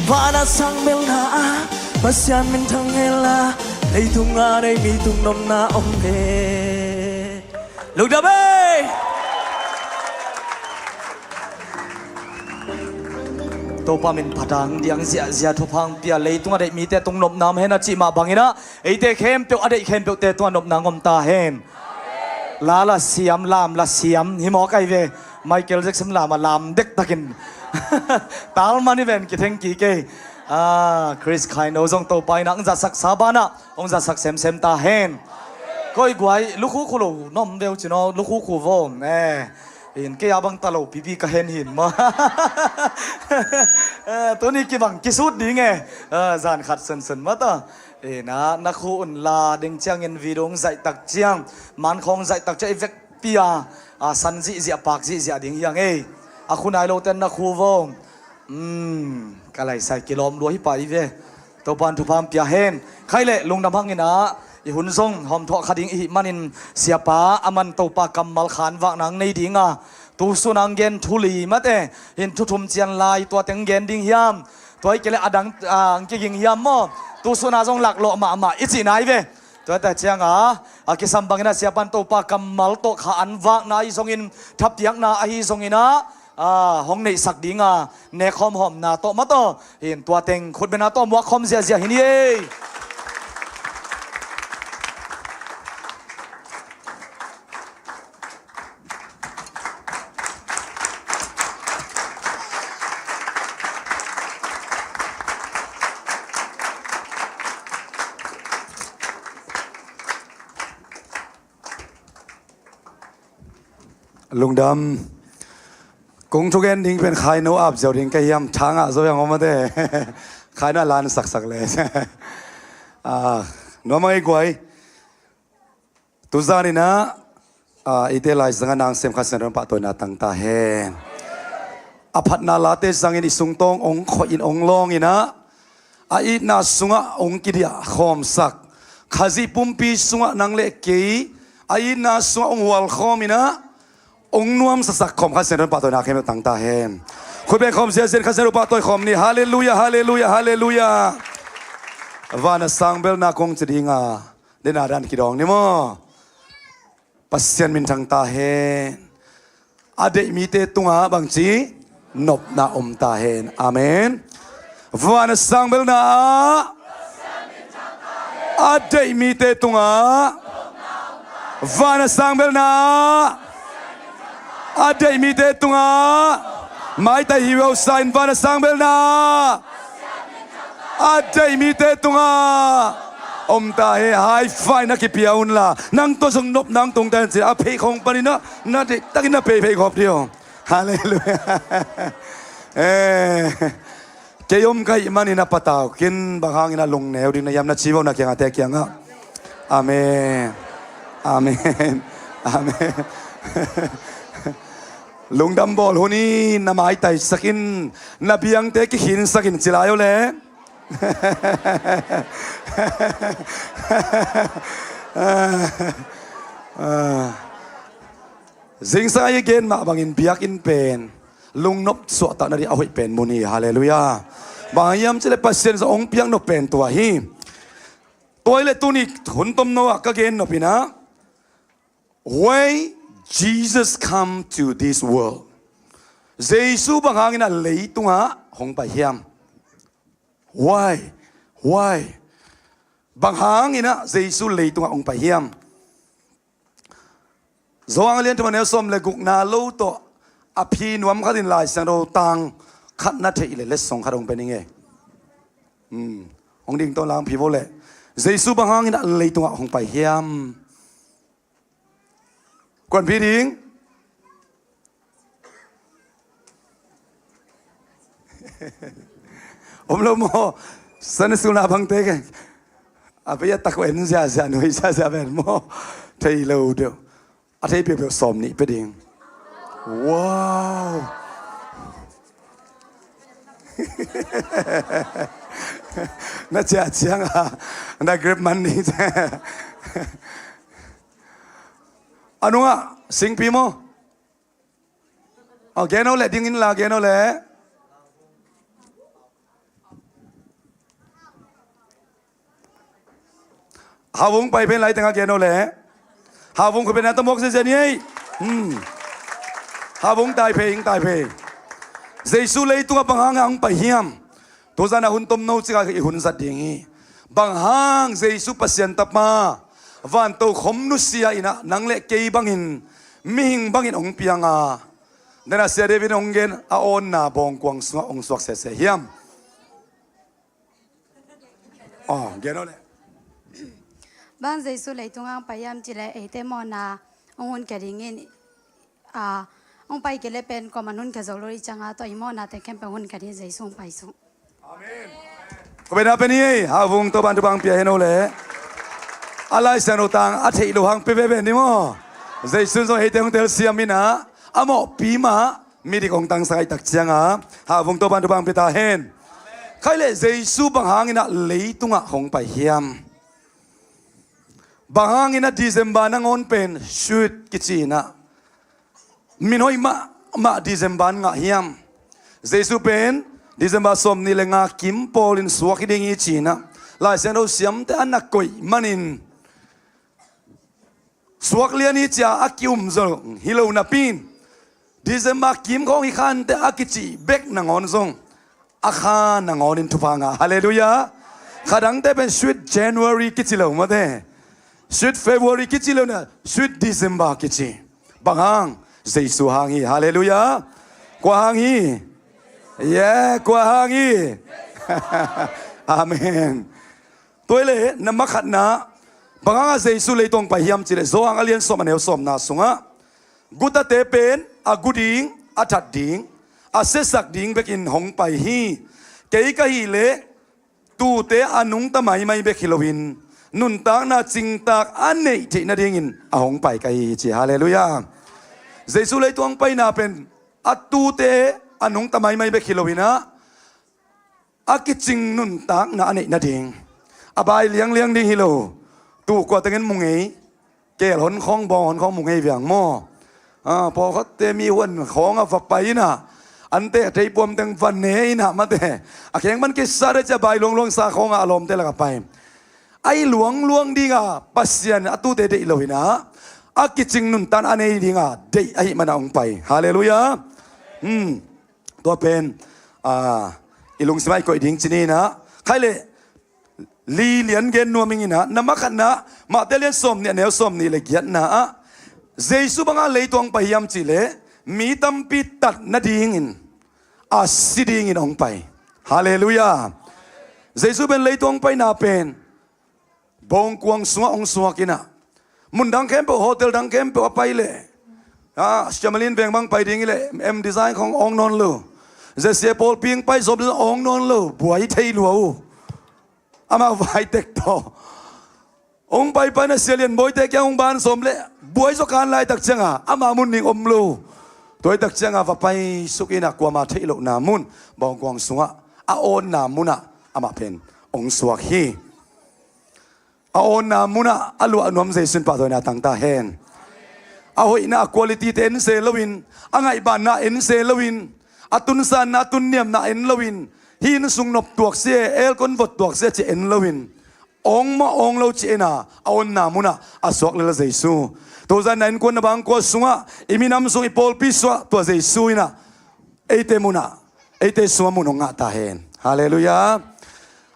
Van a sang melna ah Pasian min thang hen la, leitung a dei mi tung nopna om hen. Lungdam ei. Topa min phat hang, diang ziahziah, thupha hong pia, leitung a deih mite tung nopna om hen a cih mah bangin ah, eite khempeuh a deih khempeuhte tungah nopna hong om ta hen. La la siam, lam la siam hi mawk ai ve. Michael Jackson lam a lam dektakin talman hi ven, kitheng kik ei. Ah, Chris Khaino zong Topa in ah hong zatsak sa banah hong zatsak semsem ta hen. Koi guai, lukhukhu lo na om ve uh cin aw, lukhukhu vo. Eh, in kei a bang ta lo pipi ka hen hin maw. Eh, tuni kibang kisut ding e. Eh, zan khat sunsun mah ta. Eh, na, na khu un la ding ciangin video hong zaih tak ciang, man khawng zaih tak ciang i vekpi a, a san zihziah, pak zihziah ding hi hang ei. A khu nai lote na khu vo. Hmm, ka laisai kilawm lua hi pah hi ve. Topa'n thupha hong pia hen. Khai le lungdam hangin ah i hun zong hawmthawh kha ding i hih manin siapa a man Topa kammal khanvakna hong nei ding a, tu sun hong gen thu li mate, hin thu thum cian lai tua teng gen ding hiam? Tua hi kei le a dang, ah, hong kiging hiam maw? Tu sun ah zong laklawh mahmah i cih nai ve. Tua ta ciang a, a kisam bangin ah siapa'n Topa kammal tawh kha an vakna ahi zongin, thapiakna ahi zongin ah, a, hong neihsak ding a, nek khawm hawmna tawh mataw, hin tua teng khutbetna tawh muak khawm ziahziah hi ni ei. Lungdam. Kong thugen ding pen khaino ap ziau ding ka hiam, thangah zo hiang om ate. Khaino a lan saksak le. Ah, nuam a ngei guai. Tuzan in ah, ah, eite Lai Siangtho a nang sem Kha Siangtho in pahtawina tang ta hen. A phatna late zangin i sungtawng ong khoih in ong lawng in ah, a itna sungah ong kidiah khawmsak, Khazih pumpi sungah nang le kei a itna sungah ong hual khawm in ah, ong nuamsasak khawm Kha Siangtho in pahtawina khempeuh tang ta hen. Khut beng khawm ziahziah in Kha Siangtho pahtawi khawm ni. Halleluiah, halleluiah, halleluiah. Van a sang belna kong ci ding a, den a dan kidawng ni maw? Pasian minthang ta hen. A deih mite tungah bangci nopna om ta hen. Amen. Van a sang belna ah a deih mite tungah, van a sang belna ah a deih mite tungah, maitai hi veusa in van a sang belna ah a deih mite tungah om ta hen. High five na kipia unla, nang tawh zong nopna hong tung ta hen ci a, pheikhawng panin ah na deihtakin na pei pheikhawp dih aw. Halleluiah. Eh, kei om ka hih manin a patau kin, bang hangin a lungneu ding na hiam na ci vo na kiangah, te kiangah. Amen. Amen. Amen. Lungdam bawl hun in, na maitaisak in, na biangte kikhinsak in ci lai aw le. Zingsang a i gen mah bangin biakinn pen lungnop suahtakna ding a hoih pen mun hi. Halleluiah. Bang hiam cih leh Pasian zong hong piaknop pen tua hi. Tua hi leh tuni hun tomno ah ka gennop in ah, why Jesus come to this world? Jesu bang hangin a leitungah hong pai hiam? Why? Why? Bang hangin ah Jesu leitungah hong pai hiam? Johan a lian thum a neu sawm le gukna lo tawh a phi nuam khat in Lai Siangtho tang khat na theih leh letsong khat hong pia ning e. Hmm. Hong ding tawh lang phi vo leh. Jesu bang hangin ah leitungah hong pai hiam? Kuan phi ding? Om lo maw? Sunday school na bangte ke. A pia tak en ziahziah, nui ziahziah ven maw? Thei lo deuh. A thei peuhpeuh sawm nih pia ding. Wow. Na ciah ciang a, na grab man ding. A nungah singpi maw? Aw, gen aw leh, ding inla gen aw leh. Hau Vung pai pen lai tengah gen aw leh. Hau Vung khut beng na tawh muak ziahziah ni ei. Hmm. Hau Vung tai phei, ing tai phei. Jesu leitungah bang hangah hong pai hiam? Tuzan a hun tomno cikah i hun zat ding hi. Bang hang Jesu Pasian Tapa, vantokhom nusia in ah nang le kei bangin, mihing bangin hong piang a, den a Sia David in hong gen a awnna bawngkuang sungah hong suak sese hiam? Aw, gen aw leh. Bang Jesu leitungah hong pai hiam cih leh eite mawhna hong hun khe ding in, a, hong pai kei leh pen kuaman hun khe zo lo ding ciangah, tua i mawhnate khempeuh hun khe ding Jesu hong pai sung. Amen. Khut beng na pia ni ei, Hau Vung Topa'n thupha hong pia hen aw leh. A Lai Siangtho tang a theih loh hang pia veve ni maw? Jesu in zong eite hong telsiam in ah, a mawhpi mah midik hong tangsak ahih tak ciangah, Hau Vung Topa'n thupha hong pia ta hen. Khai leh Jesu bang hangin ah leitungah hong pai hiam? Bang hangin ah December nangawn pen sweet kici in ah, min hoih mahmah December in ngah hiam? Jesu pen December sawmnih le nga kim pawlin suak hi ding hi ci in ah Lai Siangtho siamte a na koih manin, suak lian hi cia a ki-um zong hi lo napi in, December kim khawng hi khante a kicih bek nangawn zong a kha nangawnin thupha ngah. Halleluiah. Kha dangte pen sweet January kici lo mate, sweet February kici lo na, sweet December kici. Bang hang? Jesu hang hi. Halleluiah. Kua hang hi? Yeah, kua hang hi? Amen. Tua hi leh na makhatna, bang hangah Jesu leitungah pai hiam cih leh Johan a lian sawm a neu sawmna sungah, gutate pen a gu ding, a that ding, a siasak ding bekin hong pai hi. Kei ka hih leh tuute a nungta maimai bek hi loin nuntakna cingtak a neih theih nadingin a hong pai ka hi hi ci. Halleluiah. Jesu leitungah paina pen a tuute a nungta maimai bek hi loin ah a kicing nuntakna a neih nading, a bai liangliang ding hi lo. Tu kua tengin mu ngei, keel hon khawng, bawng hon khawng mu ngei viang maw? Ah, pawlkhatte mi huan khawng a va pai in ah, ante a thei puam teng va ne in ah mate, a kheng man kisa de cia bai luangluang sa khawng a lawmte lak a pai. Ahi luangluang dinga Pasian a tuute deih lo in ah, a kicing nuntakna a nei dinga deih ahih mana hong pai. Halleluiah. Hmm. Tua pen, ah, i lungsimah i koih ding ci ni in ah, khai leh li lian gen nuam ing in ah, na makhatna, Mate lian sawmnih a neu sawmnih le giatna ah, Jesu bang hang leitungah pai hiam cih leh mi tampi tat nadingin, a si dingin hong pai. Halleluiah. Jesu pen leitungah paina pen bawngkuang sungah hong suak in ah, mun dang khempeuh, hotel dang khempeuh a pai leh, ah, Shyamalan Veng bang pai ding hi leh M Design khawng awng nawn lo. Zesia pawlpi hong pai sawm leh awng nawn lo, buai thei lua uh. Amah vai tek tawh hong paipai in ah, Sia Lian Bawite kiang hong ban sawm leh buai zaw kan laitak cianga amah mun ding om lo. Tuaitak cianga va paisuk in ah, kuama theih lohna mun, bawngkuang sungah a awnna munah amah pen hong suak hi. A awnna munah a luah nuam Jesu in pahtawina tang ta hen. A hoihna, a quality te en se loin, a ngaihbanna en se loin, a tunsanna, a tunniamna en loin, hih inn sung nop tuak sia, aircon vot tuak sia ci en loin, awng maw awng lo ci en a, a awnna munah a suak lel Jesu. Tuzan na innkuan, na bangkua sungah, i minam sung, i pawlpi sungah tua Jesu in ah eite munah, eite sungah mun hong ngah ta hen. Halleluiah.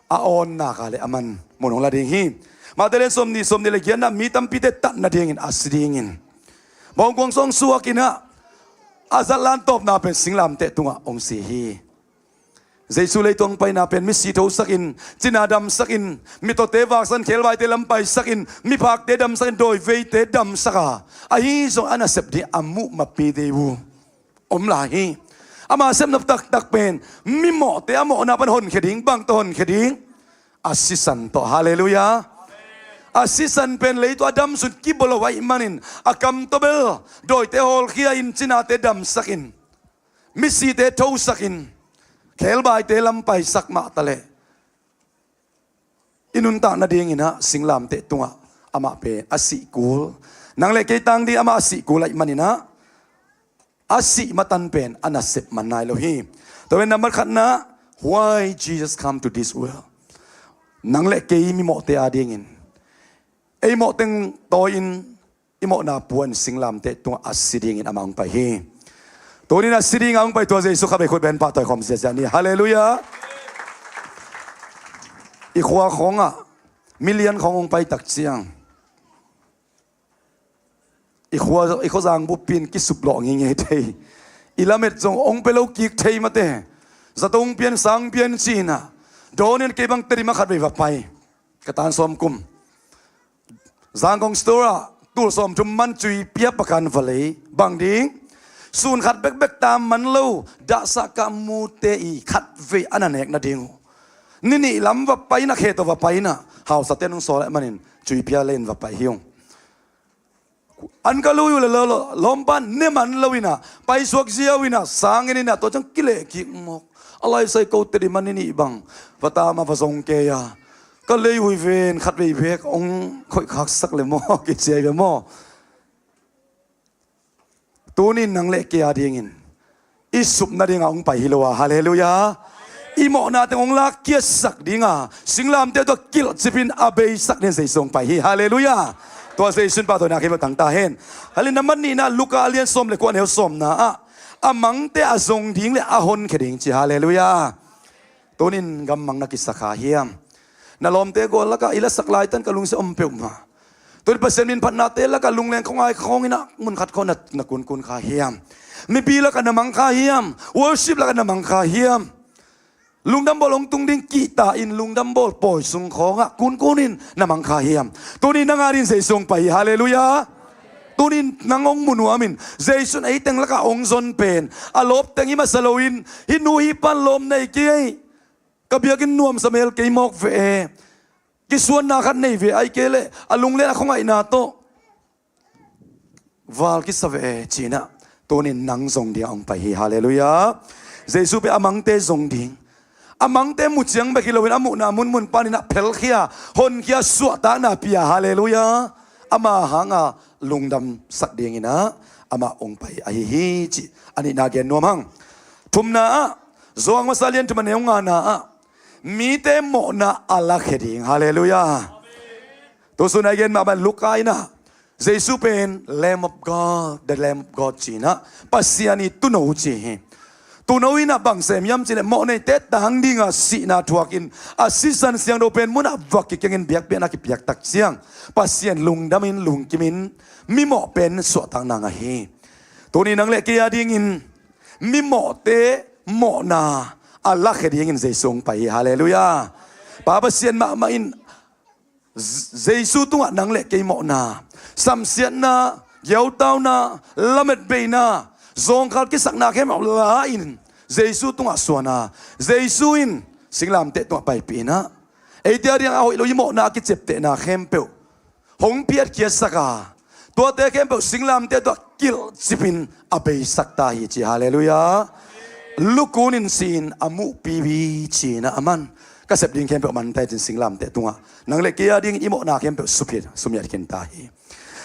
A awnna kha leh aman mun hong la ding hi. Mate lian sawmnih, sawmnih le giatna, mi tampite tat nadingin, a si dingin, bawngkuang sungah hong suak in ah, a zatlan tawpna pen singlamteh tungah hong si hi. Jesu leitungah paina pen misi thosakin, cina damsakin, mittawte vaksakin, khebaite lampaisakin, miphakte damsakin, dawiveite damsak a, ahi zong a nasep ding a muh mapi ding uh om lai hi. Ama sepna taktak pen mimawhte a mawhna pan honkhia ding, bang tawh honkhia ding? A sisan tawh. Halleluiah. A sisan pen leitung a damsung kibawl lo ahih manin, a kam tawh bel dawite hawlkhia in, cinate damsakin, misite thosakin, khebaite lampaisak mah taleh, i nuntak nadingin ah singlamteh tungah amah pen a sih kul. Nang le kei tang ding amah a sih kul ahih manin ah, a sih matan pen a nasep man nai lo hi. Tua pen nambat khatna, why Jesus come to this world? Nang le kei mimawhte adingin, ei mawh teng tawi-in, i mawhna pua-in singlamteh tungah a si dingin amah hong pai hi. Tuni-in a si dinga hong pai tua Jesu khatvei khut beng pahtawi khawm ziahziah ni. Halleluiah. I khua khawngah milian khawng hong pai tak ciang, i khua, i khuazang bup in kisuplawh ngeingei thei. I lamet zong hong pia lo kik thei mate. Zato hong pia in, sang hong pia in ci-in ah, dawn in kei bang Tedim ah khatvei va pai. Ka tan sawm kum Zangkong store ah tul sawmthum man cui pia pakan va lei. Bang ding? Sun khat bekbek tam man lo, dahsah kah mute i khatvei a na nek nading uh. Ni nih lam va pai in ah, khe tawh va pai in ah, hausate'n hong sawl ahih manin cui pia lei in va pai hi ung. An ka lui uh leh lo, lo, lawmpa'n ne man lo in ah, paisuak ziau in ah, sang en in ah, tua ciang kileh kik mawk. A lai sai ko tedi mani nih bang vata ma va zong kei a, ka lei ui ven khat vei vek ong khoih khak sak le maw kici ai ve maw? Tunin nang le kei a dingin i supna dinga ong pai hi lo a, halleluiah. I mawhna teng ong lak kiatsak dinga singlamteh tua kilhcip in a beisak ding Jesu ong pai hi, halleluiah. Tua Jesu in pahtawina khempeuh tang ta hen. Halleluiah. Na man nihna Luka a lian sawm le kua neu sawmna ah a mangte a zong ding le a honkhia ding ci, halleluiah. Tunin gammang na kisa kha hiam? Na lawmte gawl lakah i lasak laitan ka lungsia om peuhmah. Tunin Pasian minphatnate lakah lungleng khawngai khawngin ah mun khat khawng na, na kunkun kha hiam? Mipi lakah na mang kha hiam? Worship lakah na mang kha hiam? Lungdam bawl hong tung ding kihta in lungdam bawl pawi sung khawngah kunkunin na mang kha hiam? Tunin nang a dingin Jesu hong pai hi, halleluiah. Tunin nang hong mu nuamin Jesu in ei teng lakah hong zon pen a lawp teng hi masa loin hih nu hih pan lawm nei kei, ka biakinn nuamsa mel kei mawk ve e, kisuanna khat nei ve, ai kei leh a lunglen a khuangaihna tawh val kisa ve e, ci-in ah tunin nang zong dingah hong pai hi, halleluiah. Jesu pen a mangte zong ding, a mangte mu ciang bek hi loin a muhna munmun panin ah phelkhia, honkhia, suahtakna pia, halleluiah. Ama hanga lungdamsak dingin ah amah hong pai ahi hi cih a nihna gen nuam hang. Thumna ah Johan masa lian thum a neu ngana ah mite mawhna a lakhia ding, halleluiah. Tusun a i gen mahmah Luka in ah Jesu pen Lamb of God, the Lamb of God ci-in ah Pasian ii tuuno ci hi. Tuuno in ah bang sem hiam cih leh mawhneite tang dinga sihna thuakin a sisan siangtho pen munah va kikiangin biakpiakna kipiak tak ciang Pasian lungdamin lungkimin mimawh pen suahtakna ngah hi. Tuni nang le kei a dingin mimawhte mawhna a lakhia dingin Jesu hong pai hi, halleluiah. Pa Pasian mahmah in Jesu tungah nang le kei mawhna, samsiatna, giautauna, lametbeina, zawngkhal kisakna khempeuh la-in Jesu tungah suan a, Jesu in singlamteh tungah paipih in ah eite a dingah a hoih lo i mawhna a kiciaptehna khempeuh hong piatkhiatsak a, tuate khempeuh singlamteh tungah kilhcipin a beisak ta hi ci, halleluiah. Lukunin si-in a muhpi bi ci-in ah aman ka sep ding khempeuh man ta hi cin singlamteh tungah nang le kei a dingin i mawhna khempeuh supiat sumiat khin ta hi.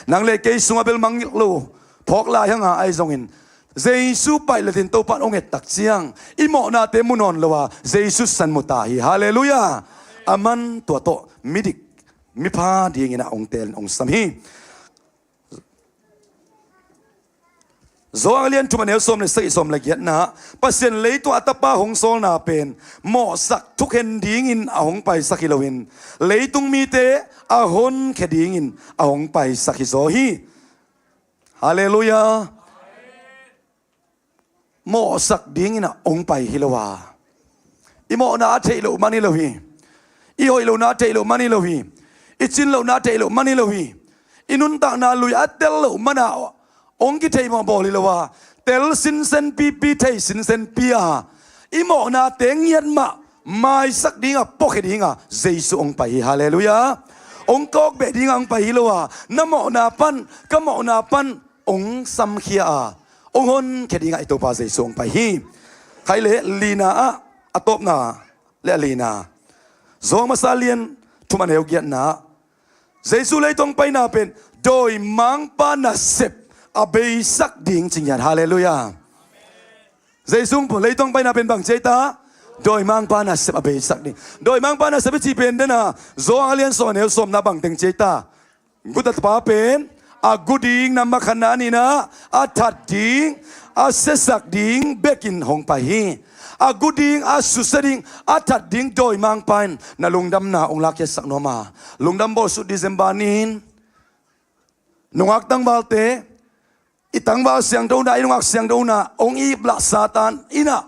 Nang le kei sungah bel mangngilh lo phawk lai hanga ahi zongin Jesu paih letin Topa in hong et tak ciang i mawhnate mu nawn lo a Jesu san mu ta hi, halleluiah. Aman tua tawh midik mipha dingin ah hong teelin hong sam hi. Johan a lian thum a neu sawm le sagih, sawm le giatna ah Pasian leitung a tapa hong sawlna pen mawhsak thukhen dingin a hong paisak hi loin leitung mite a honkhia dingin a hong paisak hi zaw hi. Halleluiah. Mawhsak dingin a hong pai hi lo a, i mawhna a theih loh man hi lo hi. I hoih lohna a theih loh man hi lo hi. I cin lohna a theih loh man hi lo hi. I nuntakna lui a tel loh mana hong kithei mawhbawl hi lo a, tel sinsen pipi, thei sinsen pi a, i mawhnate ngiat mah maisak dinga puakhia dinga Jesu hong pai hi, halleluiah. Hong kawk beh dinga hong pai hi lo a, na mawhna pan, ka mawhna pan hong samkhia a, hong honkhia dinga i Topa Jesu hong pai hi. Khai le lina ah a tawpna le a lina, Johan masa lian thum a neu giatna ah Jesu leitung paina pen dawimangpa nasep a beisak ding ci ngiat, halleluiah. Jesu leitung paina pen bang ci ai ta? Dawimangpa nasep a beisak ding. Dawimangpa nasep i cih pen dena Johan a lian sawm a neu sawmna bang teng ci ai ta? Guta pa pen a gu ding, na makhanna a nihna a that ding, a siasak ding bekin hong pai hi. A gu ding, a susia ding, a that ding dawimangpa in na lungdamna hong lakkhiatsak nuam a, lungdam bawlsut December ni-in nungak tangvalte, i tangval siangthona, i nungak siangthona hong iplah Satan in ah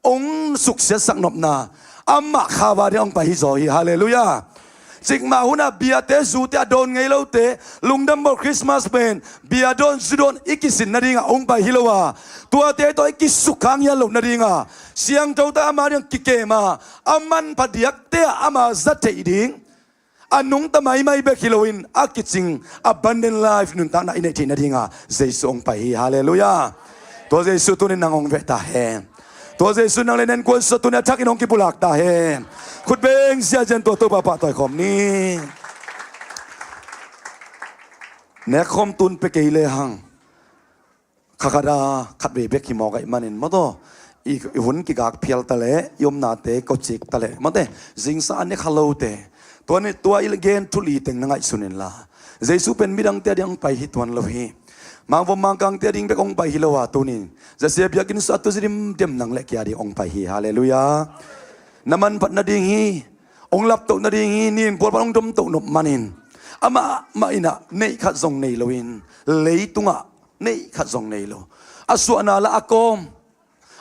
hong suksiatsak nopna, amah khauva ding hong pai hi zaw hi, halleluiah. Cikmah hunah biate, zute, a dawn ngei lote, lungdam bawl Christmas pen bia dawn, zu dawn i kisin nadinga hong pai hi lo a, tuate tawh i kisukkhang hial loh nadinga siangtho tak ama ding kikem a, a manpha diakte ah ama za theih ding, a nungta maimai bek hi loin a kicing abundant life nuntakna i neih theih nadinga Jesu hong pai hi, halleluiah. Tua Jesu tunin nang hong veh ta hen. Tua Jesu nang le na innkuan sungah tuni a thakin hong kipulak ta hen. Khut beng ziahziah in tua Topa pahtawi khawm ni. Nekkhawm tun pia kei le hang. Kha khat a khatvei bek hi mawk ahih manin maw taw, i, i hun kigak phial ta leh, i omnate kocik ta leh maw te, zingsang a ne kha lote. Tua ni, tua i gen thu li teng na ngaihsun inla, Jesu pen midangte a ding hong pai hi tuan lo hi. Mangvom mangkangte a ding bek hong pai hi lo a, tunin zasia biakinn sungah a tuizi dimdem nang le kei a ding hong pai hi. Halleluiah. Na manphat nading hi. Hong laptoh nading hi. Ni in pualpan hong domtoh nop manin, amah mah in ah neih khat zong nei loin, leitungah neih khat zong nei lo. A suahna lah a kawm,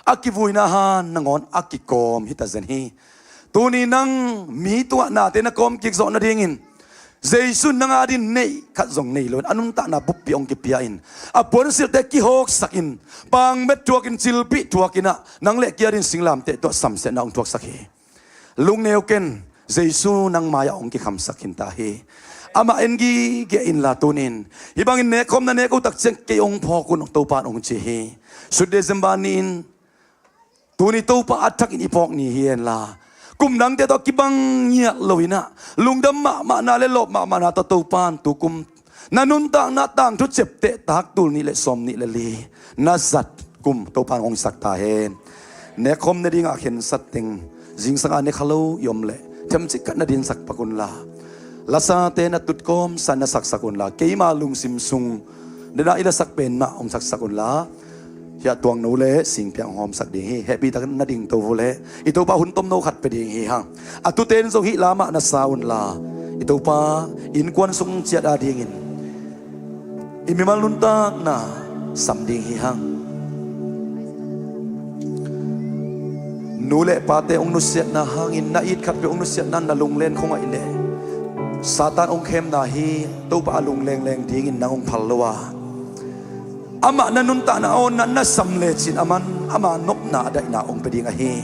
a kivuina han nangawn a kikawm hi ta zen hi. Tuni nang mi tungah nate na kawm kik zawh nadingin Jesu in nang adingin neih khat zong nei loin, a nuntakna buppi hong kipia in, a puansilhte kihawksak in, pangmet thuak in, cilpih thuak in ah, nang le kei adingin singlamteh tawh samsiatna hong thuaksak hi. Lungneu ken, Jesu nang mai-ah hong kikhamsak khin ta hi. Amah en gige inla tunin, hih bangin nekkhawm na nek uh tak ciang kei hong phawk un, Topa in hong ci hi. Sut December ni-in, tuni Topa a thakin i phawk ni hi henla, kum dangte tawh kibang ngiat loin ah, lungdam mahmahna le lawp mahmahna tawh Topa in tukum na nuntakna tangthu ciapteh tak tul nih le sawmnih le li na zat kum Topa in hong sak ta hen. Nekkhawm nadingah khensat teng, zingsang a ne kha lo i om leh, themcik khat na dinsak pak unla, lasate na tutkawmsa na saksak unla, keima lungsim sung dena i lasak pen mah hong saksak unla, hiah tuangno le singpiang hong hawmsak ding hi. Hehpih takin na dingto uh leh i Topa hun tomno khat pia ding hi hang. A tuten zong hih lamah na sa unla, i Topa innkuan sung ciat adingin i mimal nuntakna sam ding hi hang. Nu le pate hong nusiatna hangin, na it khat peuh hong nusiatna in na lunglen khuangaih leh, Satan hong khemna hi. Topa a lunglengleng dingin nang hong phal lo a, amah na nuntakna a awnna na sam lecin, aman ama nopna a daihna hong pia ding ahi.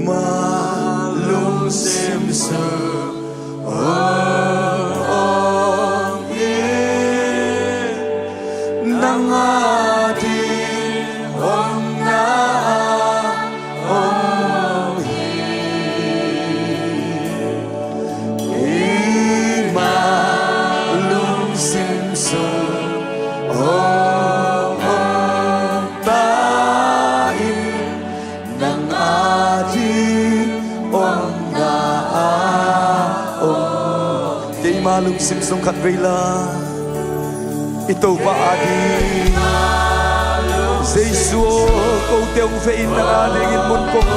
Malung simsuk om in, nang ading om na om hi. Keima lungsim sung om om ta in, nang ading omna a om. Keima lungsim sung khat vei la, i Topa ading. Jesu aw, kote hong fe in, nang adingin mun kong,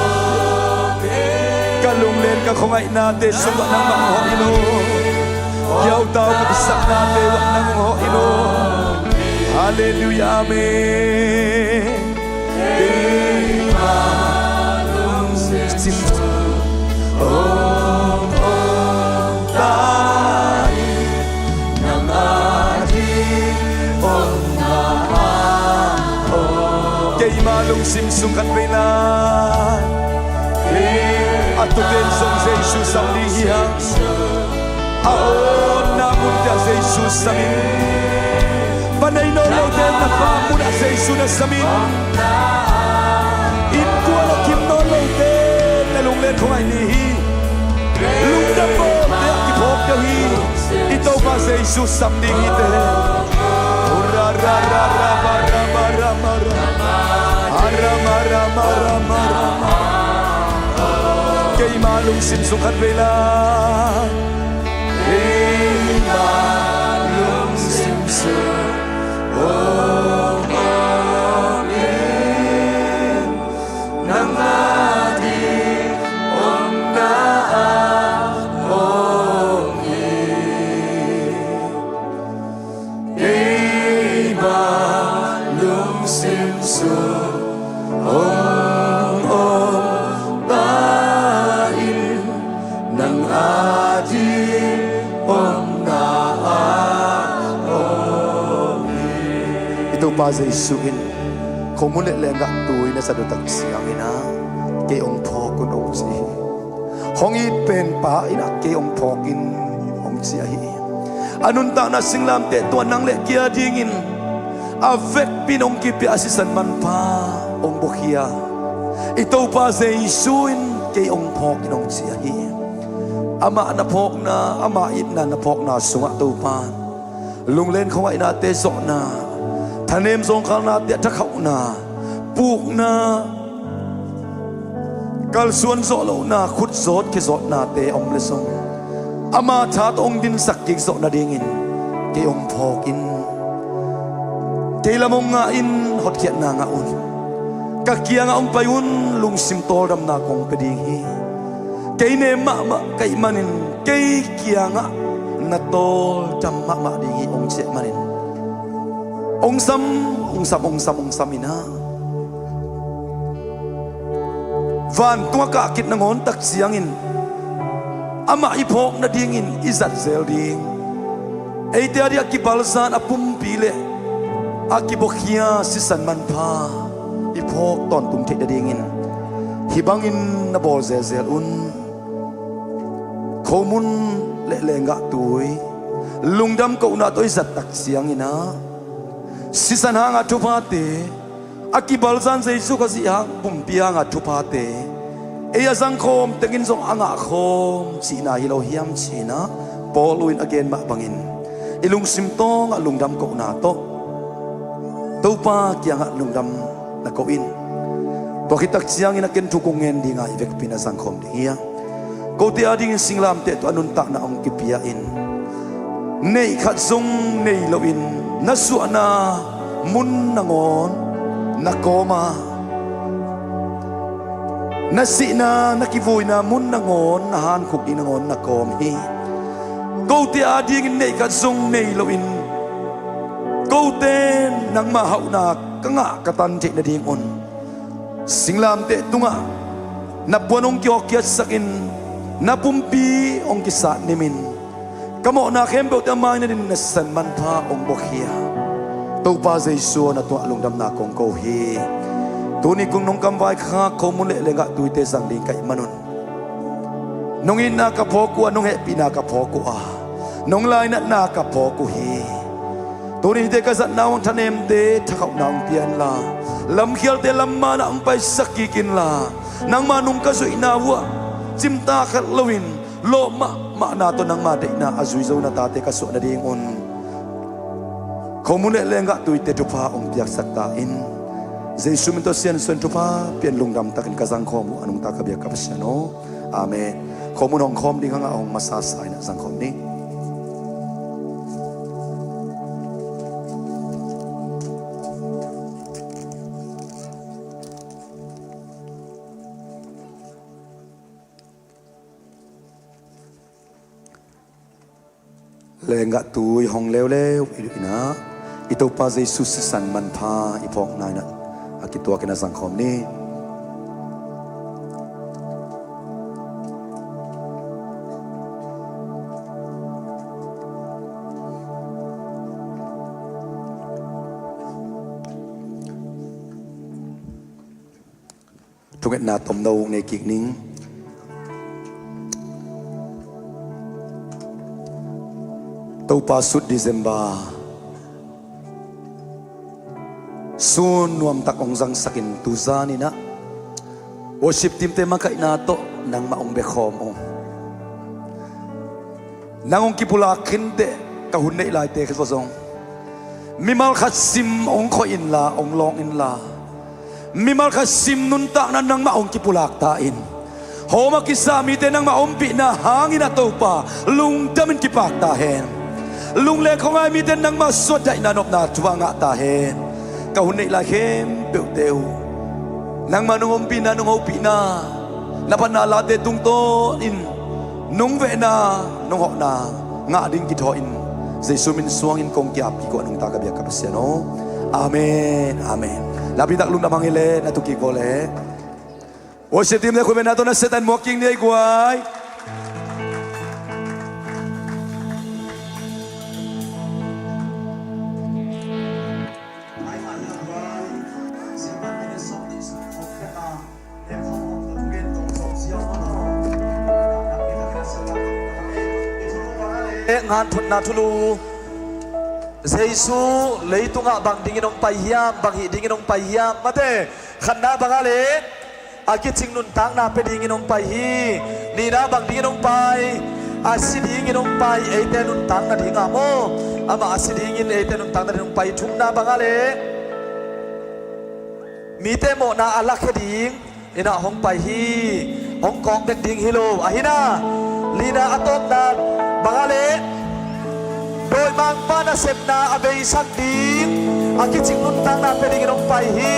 ka lunglen ka khuangaihnate sungah nangmah hong hawh in aw. Kiautau ka kisaknate uah nang hong hawh in aw. Halleluiah, amen. Keima lungsim sung om om ta in, nang ading omna a om. Keima lungsim sung khat vei la, a tuten zong Jesu sam ding hi hang. A omna munte ah Jesu sam in. Pa nei nawn lote na pa munah Jesu na sam in. Innkuan a kim nawn lote na lunglen khuangaih ni hi. Lungdam mawhte ah kiphawk deuh hi. I Topa Jesu sam ding hi teh. Ra, ra, ra, ra, ma, ra, ma, ra, ma, ra. A, ra, ma, ra, ma, ra, ma, ra, ma. Keima lungsim sung khat vei la. Keima lungsim sung om om in, nang ading omna a om hi. Keima lungsim sung om om ta in, nang ading omna a om hi. I Topa Jesu in khomun le leenggah tui na zat uh tak ciangin ah, kei hong phawk un, hong ci hi. Hong it pen Pa in ah kei hong phawk in, hong ci ahi. A nuntakna singlamteh tua nang le kei a dingin a vekpi in hong kipia a sisan manpha hong buakhia i Topa Jesu in kei hong phawk in hong ci ahi. Amah na phawkna, amah itna na phawkna sungah Topa lunglen khuangaihnate zawhna, thanem zawngkhalnate a thakhauhna, pukna, kalsuan zawh lohna, khutzawt khezawtnate om le zong ama tha tawh hong dinsak kik zawh nadingin kei hong phawk in. Kei lam hong ngah in, hotkhiatna ngah un. Ka kiangah hong pai un, lungsim tawldamna kong pia ding hi. Kei nem mahmah ka hih manin kei kiangah na tawldam mahmah ding hi hong ci ahih manin hong sam, hong sam, hong sam, hong sam in ah, vantung a kahkit nangawn tak ciangin amah i phawk nadingin i zat zel ding, eite a ding a kibalzan a pumpi le a kibuakhia sisan manpha i phawk tawntung theih nadingin hih bangin na bawl zelzel un. Khomun le lenggah tui lungdam kohna tawh i zat tak ciangin ah, sisan hanga thuphate, a kibalzan Jesu Khazih hang pumpi hanga thuphate ei a zangkhawm tengin zong a ngahkhawm cihna hi lo hiam ci-in ah Paul in a gen mah bangin i lungsim tawngah lungdam kohna tawh Topa kiangah lungdam na ko in. Tua khit tak ciangin a ken thu kong ngen dinga i vekpi in a zangkhawm ding hi a. Kote a dingin singlamteh tawh a nuntakna hong kipia in, neih khat zong nei loin na suahna mun nangawn na kawm a, na sihna, na kivuina mun nangawn, na hankhuk ding nangawn na kawm hi. Kote a dingin neih khat zong nei loin kote nangmah hauhna ka ngah ka tan theih nadingun singlamteh tungah na puan hong kihawkhiatsakin, na pumpi hong kisat nimin, ka mawhna khempeuhte a maina dingin na sisan manpha hong buakhia Topa Jesu na tungah lungdamna kong ko hi. Tuni kong nong kamvai khak khomun le lenggah tuite zang ding ka hih manun nong itna ka phawk uh a, nong hehpihna ka phawk uh a, nong lainatna ka phawk uh hi. Tuni hihte ka zatna uh thanemte thakhauhna hong pia inla, lamkhialte lam manah hong paisak kik inla, nangma nung ka zuihna uh ah cimtak khat loin lawh mahmahna tawh nangma deihna a zui zo na tate ka suah nadingun khomun le lenggah tuite thupha hong piaksak ta in. Jesu min tawh siansuan thupha pian lungdam takin ka zangkhawm uh a nungta ka biak ka Pasian aw. Amen. Khomun hong khawm ding hangah hong masasa in a zangkhawm ni. Lenggah tui hong leuleu i duh inah i Topa Jesu sisan manpha i phawkna inah a kituakin a zangkhawm ni. Thungetna tomno nei kik ning. Topa sut December sun nuamtak hong zangsakin tuzan inah worship team te makaihna tawh nangmah hong bekhawm uh. Nang hong kipulak khinteh ka hun neih laite khit zong mimal khat sim hong khoi inla hong lawng inla mimal khat sim nuntakna nangmah hong kipulak ta in. Hawm a kisa mite nangmah ompihna hangin a Topa lungdamin kipak ta hen. Lungleng khuangai mite nangmah suatdaihna nopna thupha ngah ta hen. Ka hun neih lai khempeuhte uh nangmah nong ompihna nong hopihna na phatna late tungtawnin nong vehna nong hawhna ngah ding kithawi in Jesu min suangin kong ki-ap kik uh a nungta ka biak ka Pasian aw. Amen. Amen. Lapitak lungdam hang hi leh na thukik vaw leh worship team te khut bengna tawh na siatan muak kik ni ei guai. Nganthotna thulu. Jesu leitungah bang dingin hong pai hiam, bang hih dingin hong pai hiam? Mate, khatna bangah le a kicing nuntakna pia dingin hong pai hi. Nihna bang dingin hong pai? A si dingin hong pai, eite nuntakna dingah maw? Amah a si dingin eite nuntakna dingin hong pai. Thumna bangah le mite mawhna a lakhia ding inah hong pai hi. Hong kawk bek ding hi lo ahi na. Lina a tawpna bangah le dawimangpa nasepna a beisak ding, a kicing nuntakna pia dingin hong pai hi.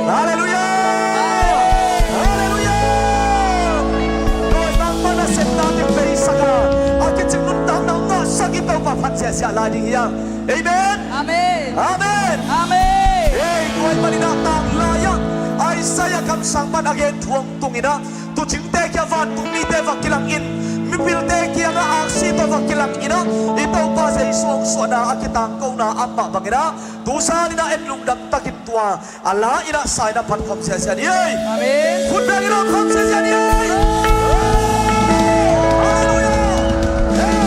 Halleluiah! Halleluiah! Dawimangpa nasepna ding beisak a, a kicing nuntakna hong ngahsak i Topa phat siahsiah lai ding hi hang. Amen. Amen. Amen. Amen. Hei, tua ahih manin ah tanglai-ah Isaiah kamsang pan a gen thu hong tung in ah, tuucingte kiang vantung mite va kilangin, mipilte kiangah aksi tawh va kilangin ah, i Topa Jesu hong suahna a kitangkona amah bangin ah, tu zan in ah en lungdam takin tua a la in ah sa in ah phat khawm siahsiah ni ei. Amen. Khut beng in ah khawm siahsiah ni ei. Halleluiah. Hey.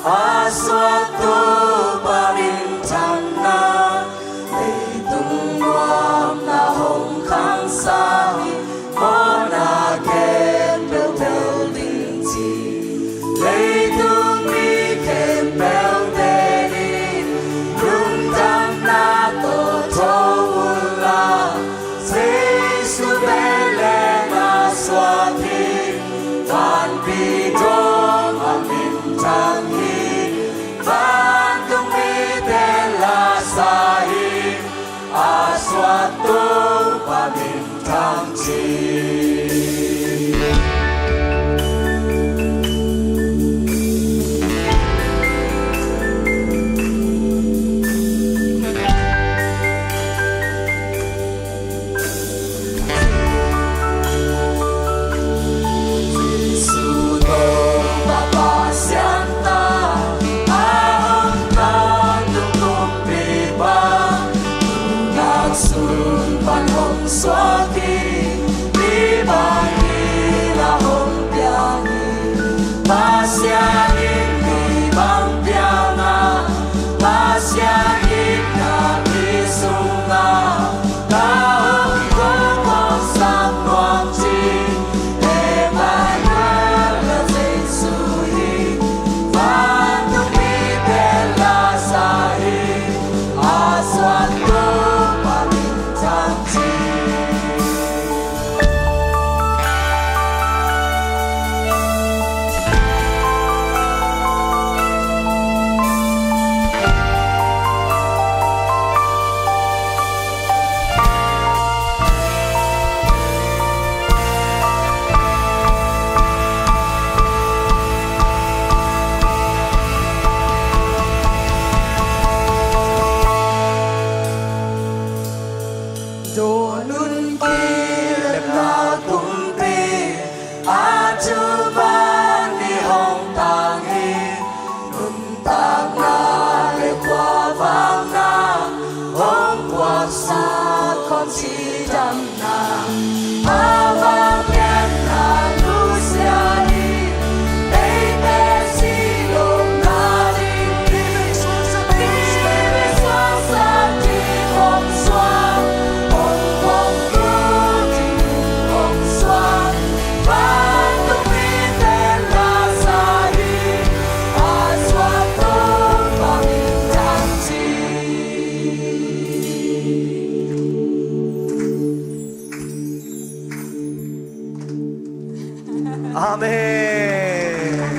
A suahtopa minthanna, leitung nuamna hong khangsak hi. Mawhna khempeuh tel ding ci, leitung mi khempeuh te in lungdamna tawh tho unla, Jesu Bethlehem ah suak hi. Vanpi dong a minthang hi. Vantung mite la sa hi. A suahtopa minthang ci. Jesu Topa Pasian ta, a hong tangtung kumpipa, nungak sung pan hong suak hi. Mi bangin a hong piang hi. Pasian in mi bang piang a, Pasian in na mi sungah Dawn un kilemna kumpi, a thuman ni hong tang hi. Nuntakna le khuavakna hong puaksak khawm cidamna, a vang pianna nusia hi. Eite silawmna ding hi. Eite suaksak ding hong suak, hong pom ding hong suak. Vantung mite la sa hi. A suahtopa minthang ci. Amen.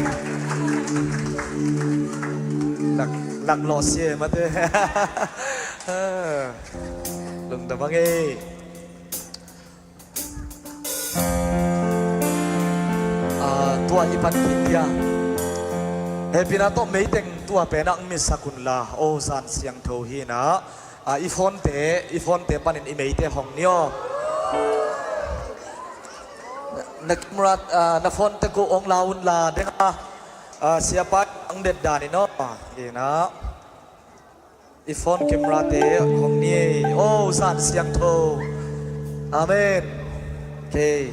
Lak, lak lawh sia mate. Lungdam a ngei. Ah, tua i pan kik dia. Hehpihna tawh meiteng tua pen ah hong mitsak unla, aw zan siangtho hi inah. Ah, i phone-te, i phone-te panin i meite hong ni aw. Na camera, ah, na phone-te ko hong la unla deng a. Ah, siapa hong det dan in aw. Inah. I phone camera-te hong ni ei. Aw zan siangtho. Amen. Okay.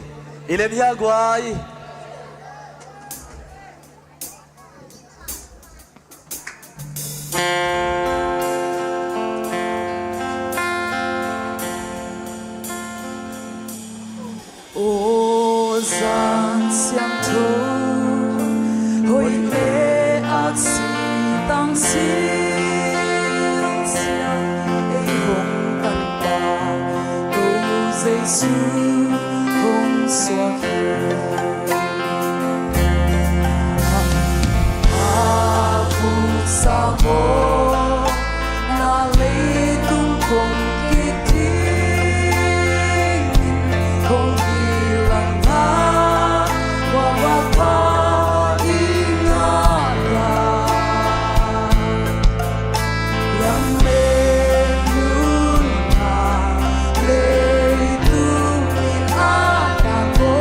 I lem hia guai. Aw zan siangtho, hoih le aksi tang silsiang, ei hong panpa Topa Jesu hong suak hi. A vuksa mawhna leitung kong kithing in, kong kilangna khuavak pha i ngah lai. Lam le nunga leitung in a na ko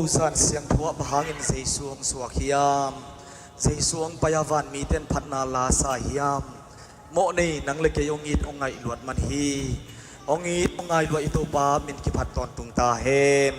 San Siangtho ah bang hangin Jesu hong suak hiam? Jesu hong pai a vanmite in phatna la sa hiam? Mawhnei, nang le kei hong it hong ngaih luat man hi. Hong it hong ngaih luat i Topa min kiphat tawntung ta hen.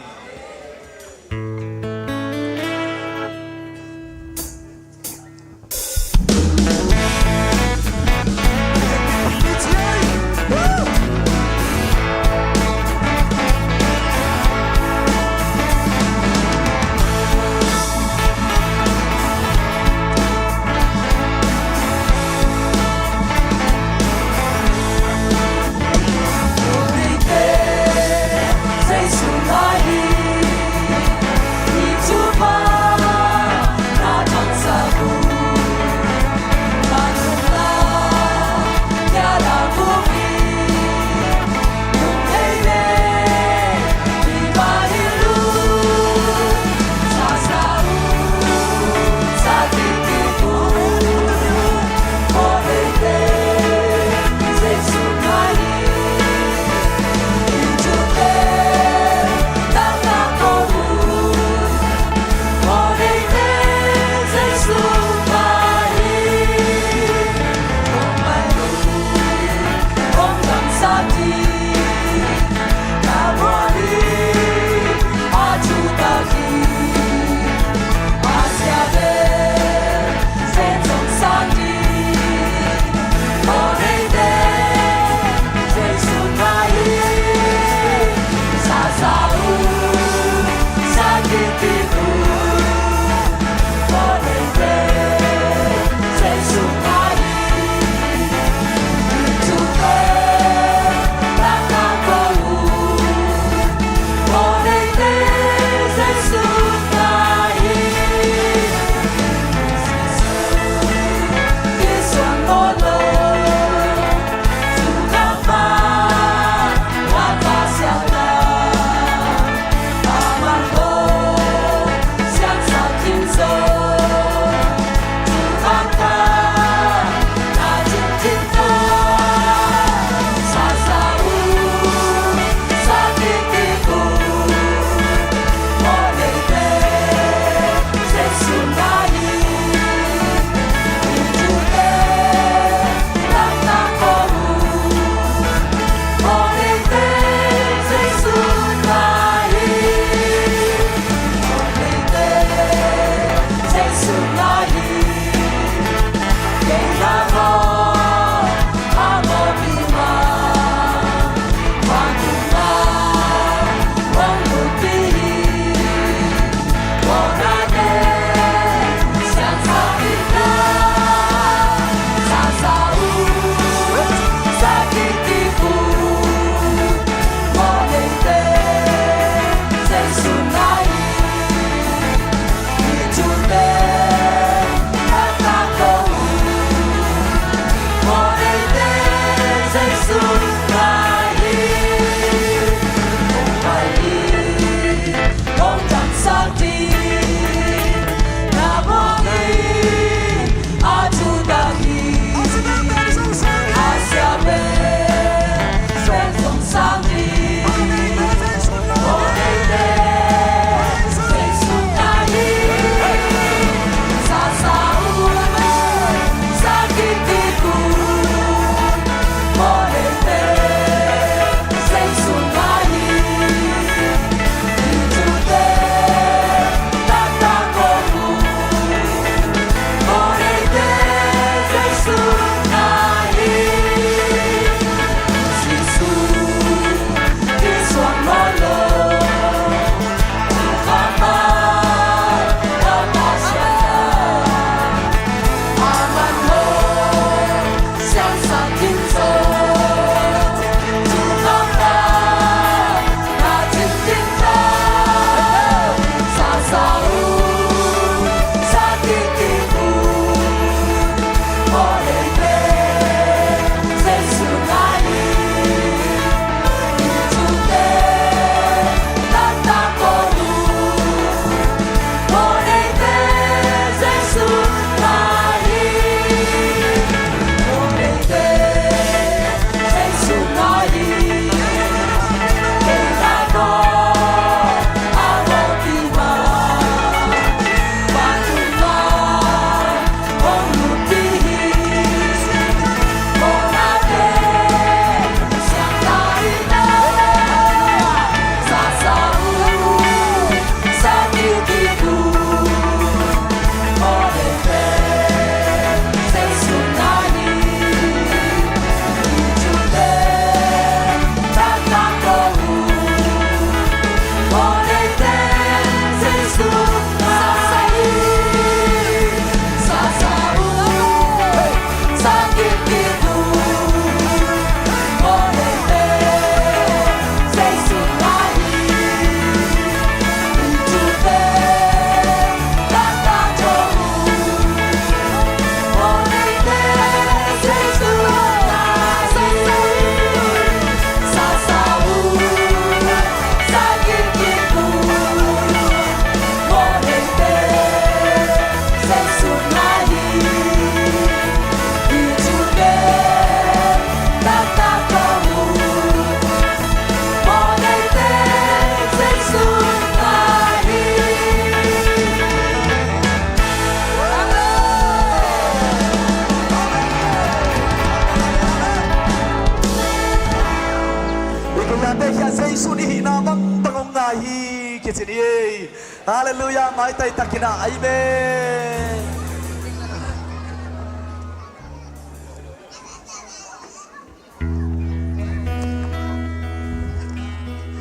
Jesu i hihna bangbang hong ngai hi kici ni ei. Halleluiah, maitai takin ah, amen.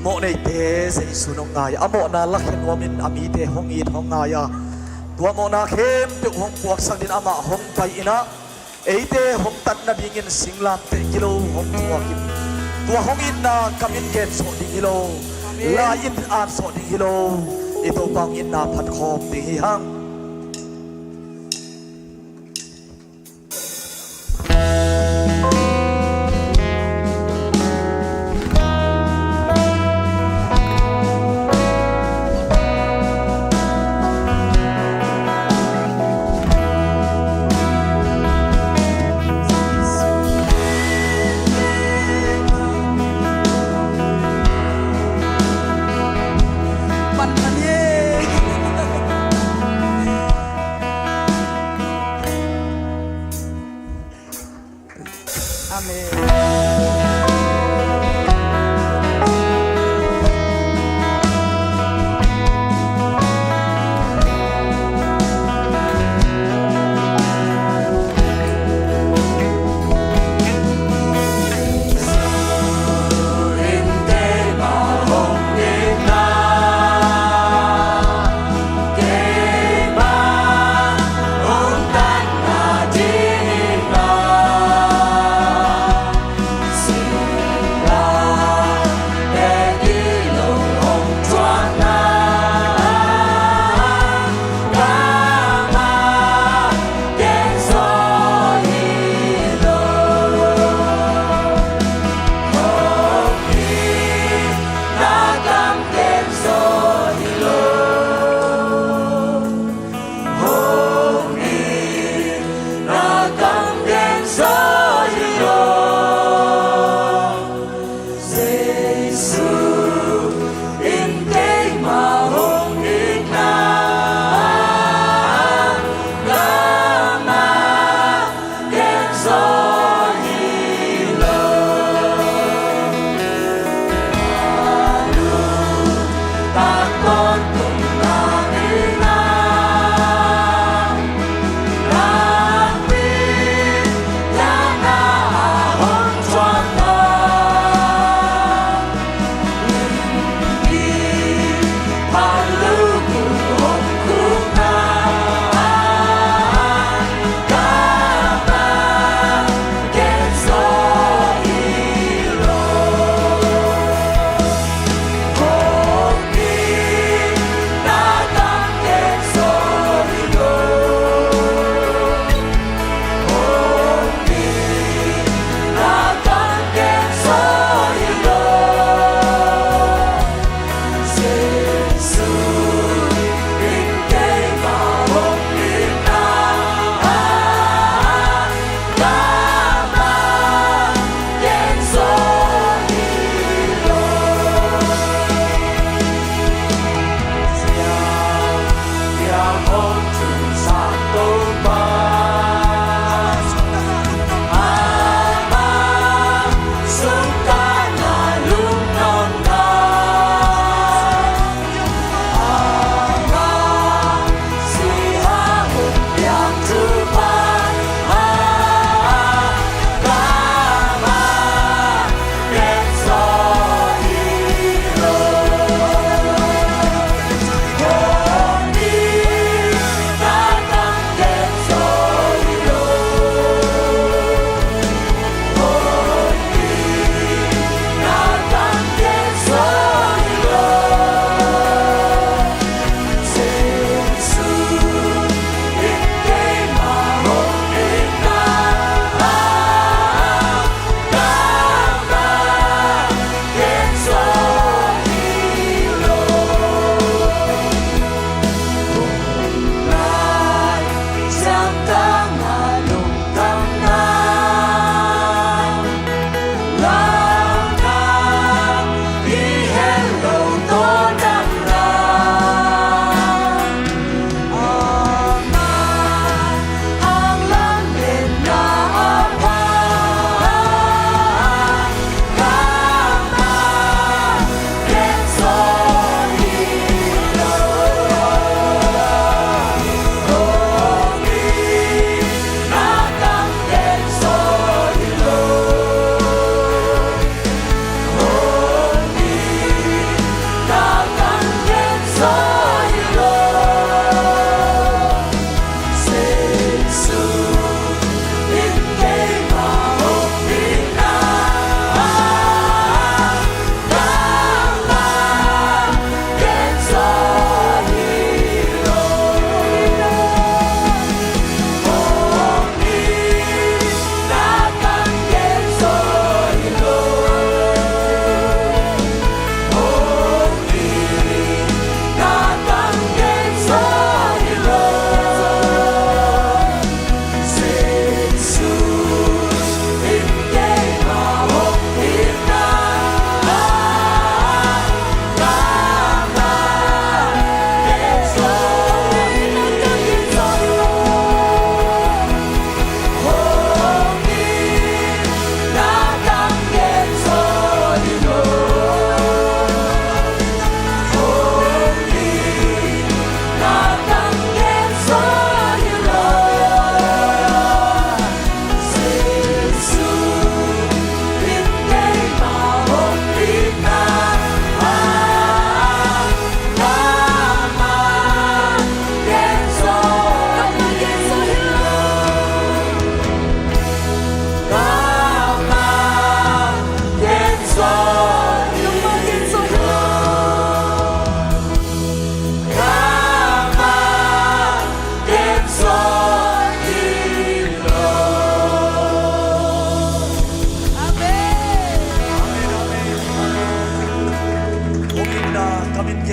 Mawhneite Jesu hong ngai a, mawhna lakhe nuamin a mite hong it hong ngai a, tua mawhna khempeuh hong puaksak din amah hong pai in ah, eite hong tat nadingin singlamteh gilo hong thuakin, tua hong itna kamin gen sawh ding hi lo, lai-in an sawh ding hi lo, i Topa hong itna phatkhawm ding hi hang.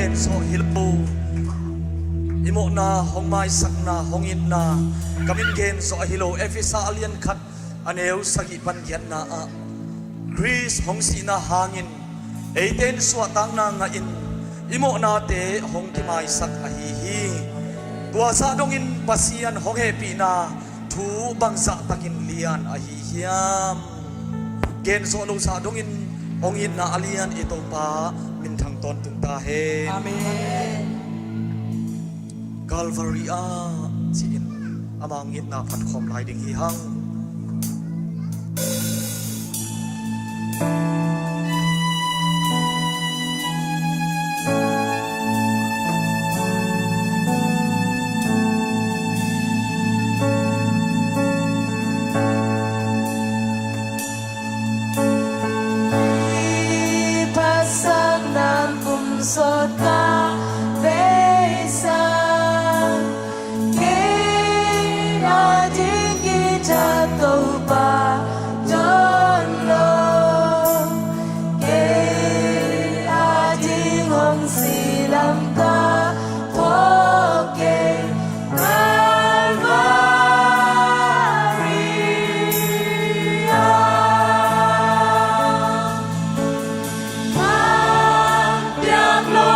Gen zawh hi lo. I mawhna hong maisakna, hong itna, ka min gen zawh ahi lo. Efesa a lian khat, a neu sagih pan giatna ah, Khrist hong sihna hangin eite in suahtakna ngahin i mawhnate hong kimaisak ahi hi. Tua zah dongin Pasian hong hehpihna thu bangzah takin lian ahi hiam? Gen zawh lo zah dongin hong itna a lian i Topa minthang tawntung ta hen. Amen. Calvary ah, ci-in amah hong itna phat khawm lai ding hi hang. Phasak nang kum sawt ka vei sang, kei a ding kithat Topa dawn lo. Kei a ding hong si lam ka phawk kei Calvary ah. Piak lo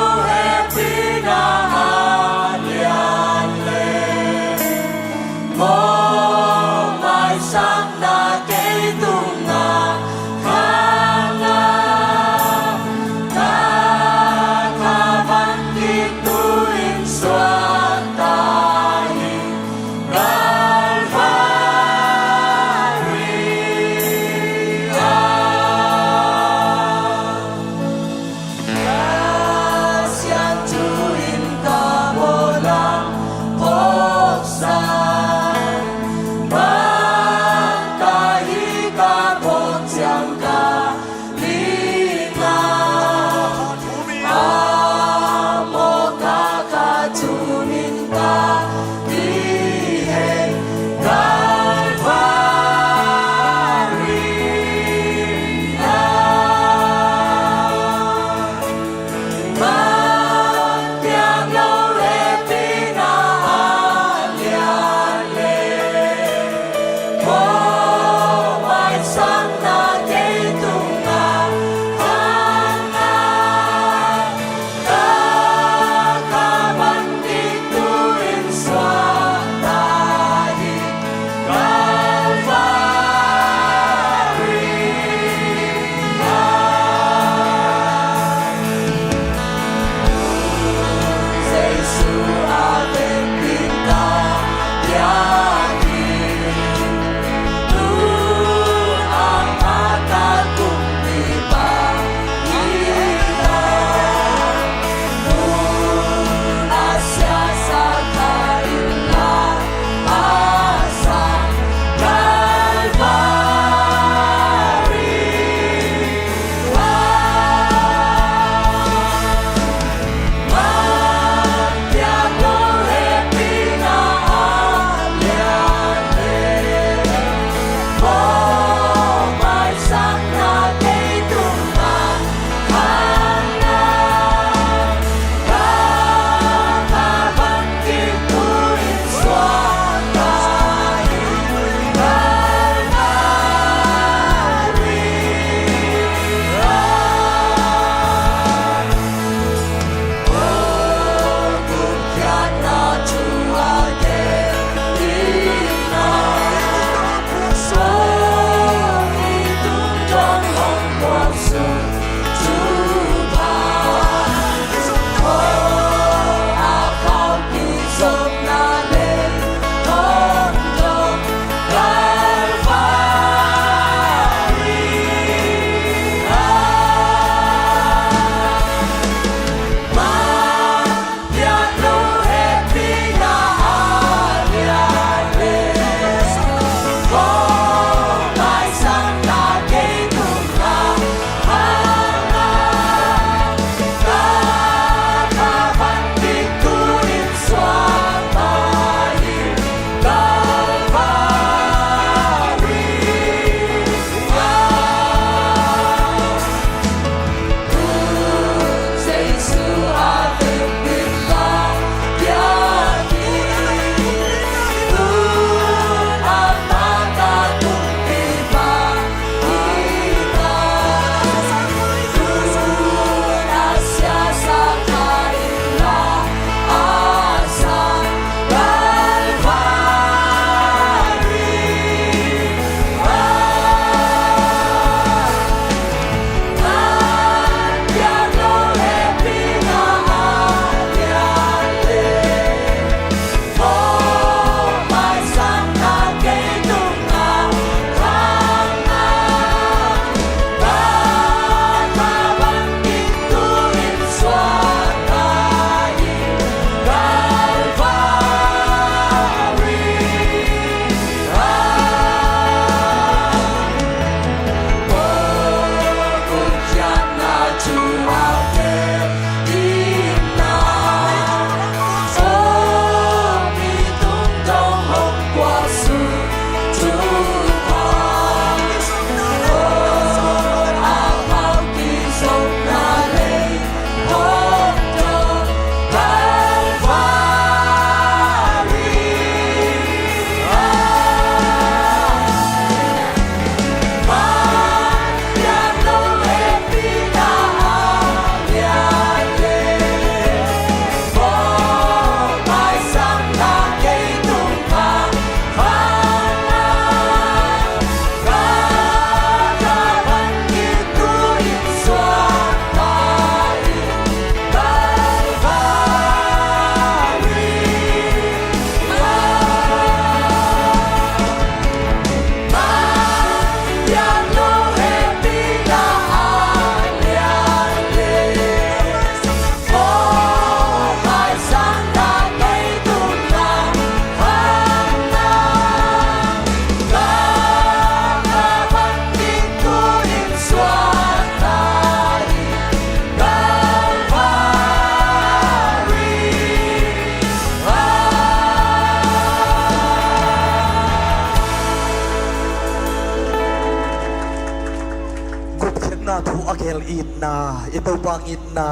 itna, i Topa hong itna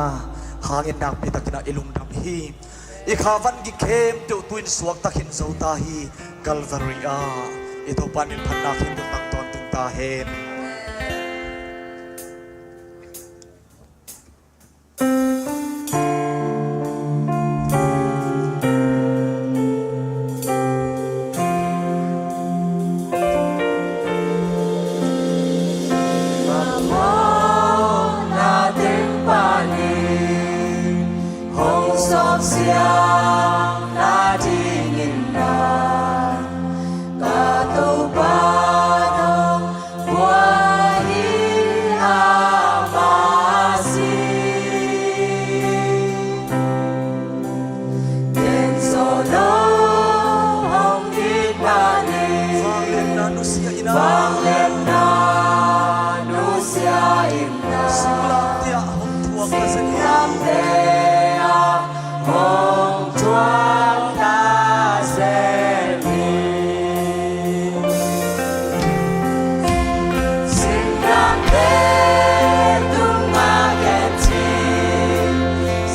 hangin nakpi takin ah i lungdam hi. I kha van gik khempeuh tu-in suakta khin zo ta hi. Calvary ah i Topa in phatna khempeuh tang tawntung ta hen. Hong sawm siang na dingin na ka Topa nong buai hi a masi. Ken solo hong it mani. Vangliatna nusia in a. Vangliatna nusia in a. Singlamteh ah hong thuak na zen hi. Singlamteh ah hong thuak na zen hi. Singlamteh tung a gen ci,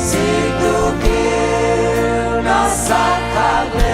si tu gil na sak khak le.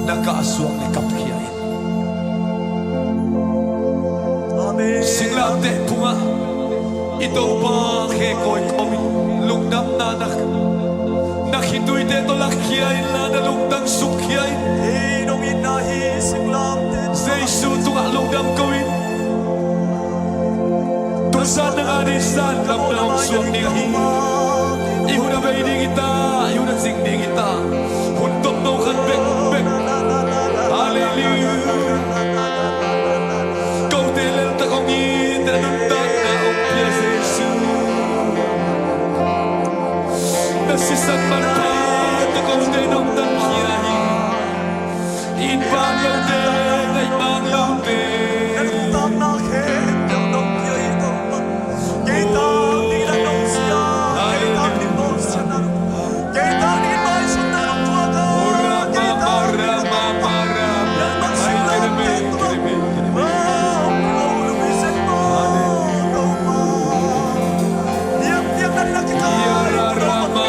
Na kah suak le kapkhia in. Amen. Singlamteh tungah i Topa khe kawikawi in, lungdamna na, na khituite tawh lakkhia inla, na lungtang sukkhia in. Hei, nong itna hi, singlamteh. Jesu tungah lungdam ko in. Tuzan nang a ding zan damna hong suak ding hi. I hun a bei ding hi ta, i hun a cing ding hi ta. Hun tomno khat bekbek. Halleluiah. Kote leltak hong it, na nuntakna hong pia Jesu. Na sisan manpha tawh kote nong tankhia hi. It bang lote, ngaih bang lote. Na nuntakna khempeuh nong pia hi Topa. Kei tang ding in nong sia, kei tang ding in nong sia na nung, kei tang ding in maisunna nong thuak a, kei tang ding in nong thuak a. Lalpan singlamteh tungah, ah, hong pia lo lungsim maw Topa. Biakpiakna ding a kikal Topa.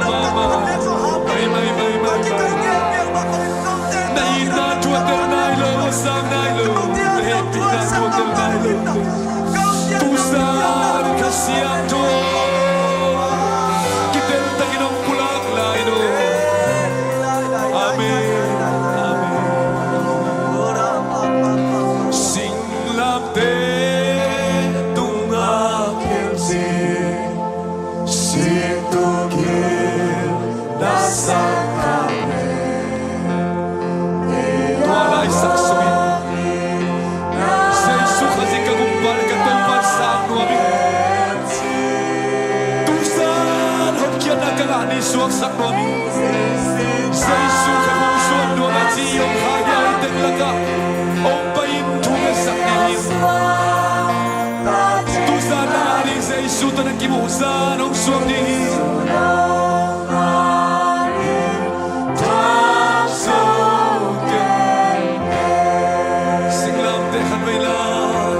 Tua khat khat lek zo hang. Mai, mai, mai, mai, mai. Ka kikal ngei piak mah bangin note na itna thuaktel nai lo, a sang nai lo. Na hehpihna thuaktel nai lo. Tuzan Kha Siangtho kitel takin hong pulak lai lo. Amen. Amen. Singlamteh tungah khen cin, sing tung khin na sang kha pen. Tua laisak sungin Jesu Khazih ka Gumpa le ka Topa sang nuam ing. Tuzan hotkhiatna ka ngah ni suaksak nuam ing. Jesu Khazih hong suan nuam a ci hong kha hiai teng lakah hong pai in thu ngetsak ding hi. Tuzan na ngah ding Jesu tawh na kimuh zan hong suak ding hi. Singlamteh khatvei lai.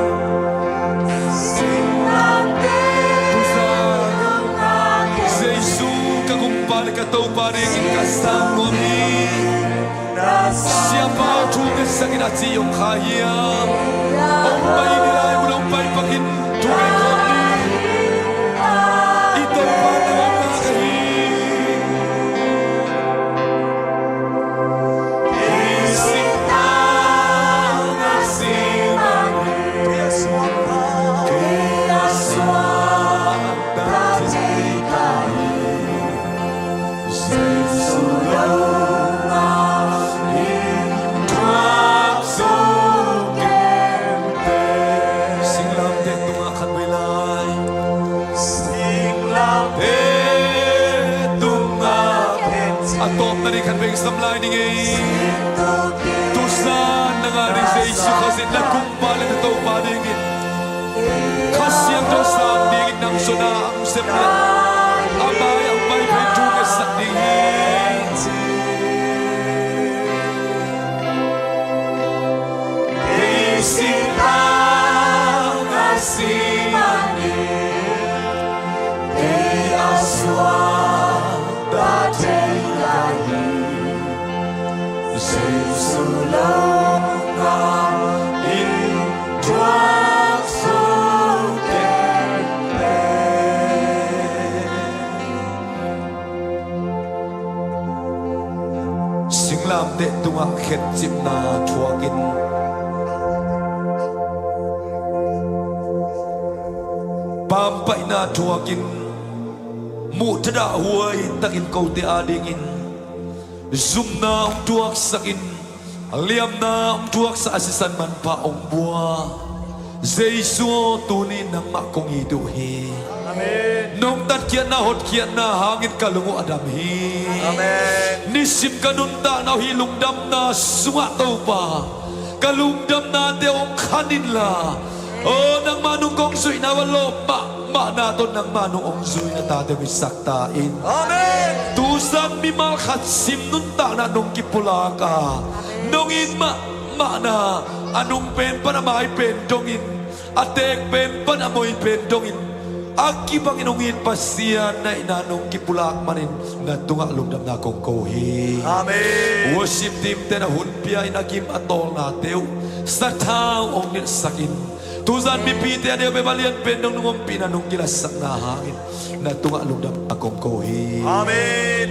Tuzan Jesu ka Gumpa le ka Topa dingin ka sang nuam hi. Siapa thu ngetsak in a ci hong kha hiam? Hong pai ni lai mun, hong pai pakin thu nget khawm ni. I Topa nang hong ngak ahi. Kei singtang a si manin, kei a suakta thei ka hi. Jesu lo ngah in thuak zo kei. Singlamteh tungah khatvei lai. Singlamteh tungah khen cin. A tawpna ding khatvei sam lai ning ei. Tuzan na ngah ding Jesu Khazih na Gumpa le na Topa dingin Kha Siangtho sang dingin nang suan a ang sem le a mai ang mai pen thu ngetsak ding hi. Kei singtang a si manin, kei a suakta thei ka hi. Jesu lo ngah in thuak zo kei pen. Singlamteh tungah khencipna thuakin, pampaihna thuakin, muhthadahhuai takin kote adingin zumna hong thuaksakin, liamna hong thuaksak a sisan manpha hong bua Jesu aw, tuni nangmah kong it uh hi. Amen. Nong tatkhiatna hotkhiatna hangin ka lung uh a dam hi. Amen. Nisim ka nuntakna uh hih lungdamna sungah Topa, ka lungdamnate hong khan inla, aw, nangmah nung kong zuihna uh a lawp mahmahna tawh nangmah nung hong zuihna tate hong hisak ta in. Amen. Tuzan mimal khat sim nuntakna nong kipulak a, nong it mahmahna, a nung pen pan a mai pen dongin, a teek pen pan a moi pen dongin, a kibangin hong it Pasian na hihna nong kipulak manin na tungah lungdamna kong ko hi. Amen. Worship team ten a hun pia in a gim a tawlnate uh sathau hong nilhsak in, tuzan mipite a neu bep a lian pen dong nong ompihna nong kilatsakna hangin na tungah lungdamna kong ko hi. Amen.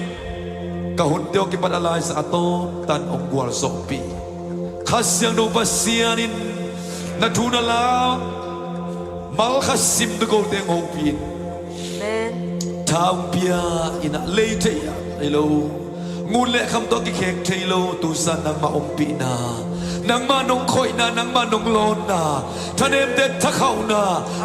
Ka hunte hong kipat a laiza a tawmtan hong gualzawhpih Kha Siangtho Pasian in na thu na la mal khat sim tu kote hong hopih in. Amen. Tha hong pia in a lei thei a, thei lo, ngun le kham tawh kikhek thei lo, tuzan nangmah ompihna, nangmah nong khoihna, nangmah nong lawnna, thanemte thakhauhna,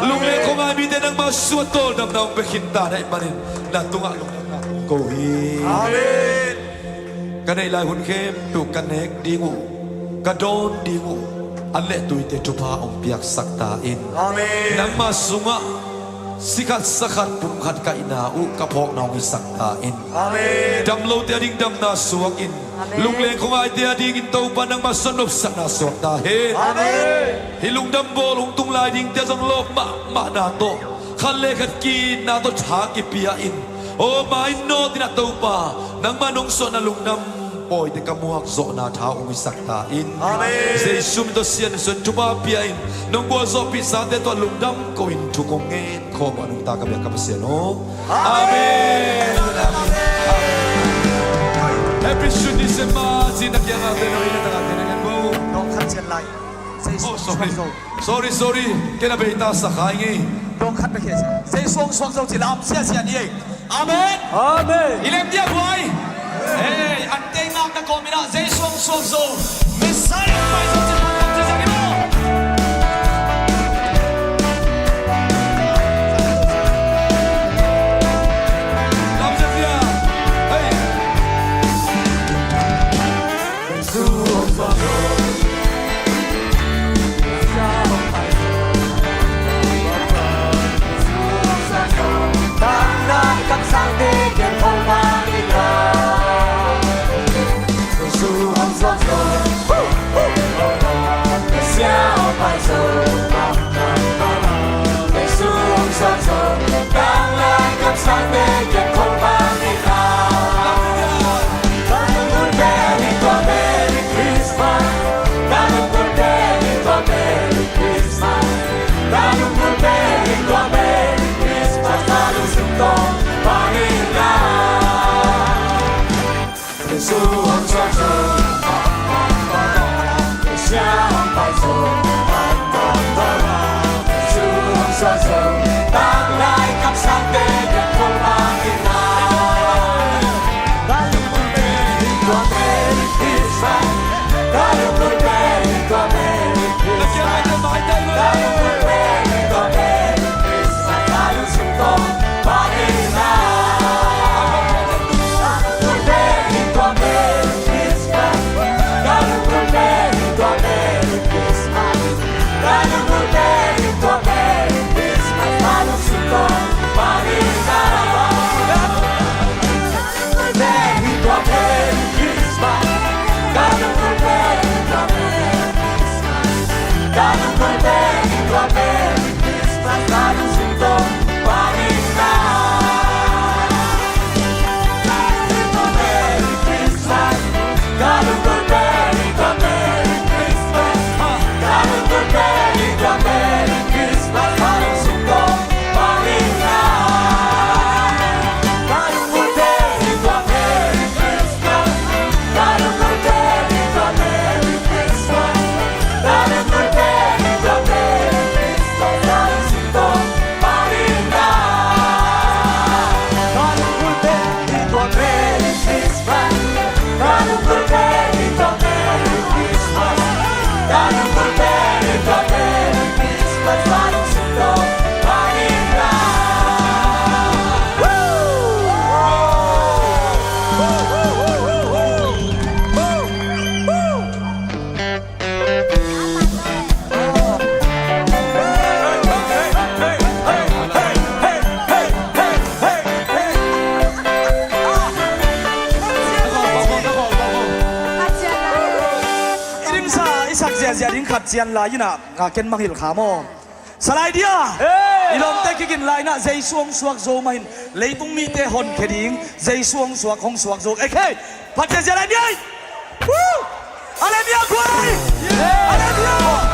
lung le khuangai mite nangmah suah tawldamna hong pia khinta na hih manin na tungah lungdamna ko hi. Amen. Ka neih lai hun khempeuh ka nek ding uh, ka dawn ding uh, an le tuite thupha hong piaksak ta in. Amen. Nangmah sungah sikhat sakhat pumkhat ka itna uh ka phawkna hong hisak ta in. Amen. Dam lote a ding damna suak in. Amen. Lungleng khuangaite a dingin Topa nangmah suan nopsakna suak ta hen. Amen. Hih lungdam bawl hong tung lai dingte zong lawp mahmahna tawh, khat le khat ki-itna tawh tha kipia in. Aw, mainawt in ah Topa, nangmah nong suahna lungdam pawite ka muak zawhna tha hong hisak ta in. Amen. Jesu min tawh Sian in suan thupha pia in, nong gualzawhpih sate tawh lungdam ko in thu kong ngen khawm a nungta ka biak ka Pasian aw. Amen. Amen. Happy Sweet December ci na kiangah te no in a taka te na ngen bo. Nong khat cian lai. Jesu hong suak zo. Sorry, sorry. Kei na beita sa khai ngei. Dong khat bek hi a si. Jesu hong suak zo ci lam siasia ni ei. Amen. Amen. I lem dia buai. Hey, an tei ngak na kawm in ah Jesu hong suak zo. Messiah hong pai zo ci lam siasia ni bo. Lam siasia. Hey. Sia ding khat cian lai inah, a, ken mangilh kha maw. Salai dia. Hey! I lawmte kigin lai inah Jesu hong suak zo mah in, leitung mite honkhia ding Jesu hong suak, hong suak zo. Ek hei. Phat sia sia lai ni ai. Woo! Hallelujah, guai! Hallelujah!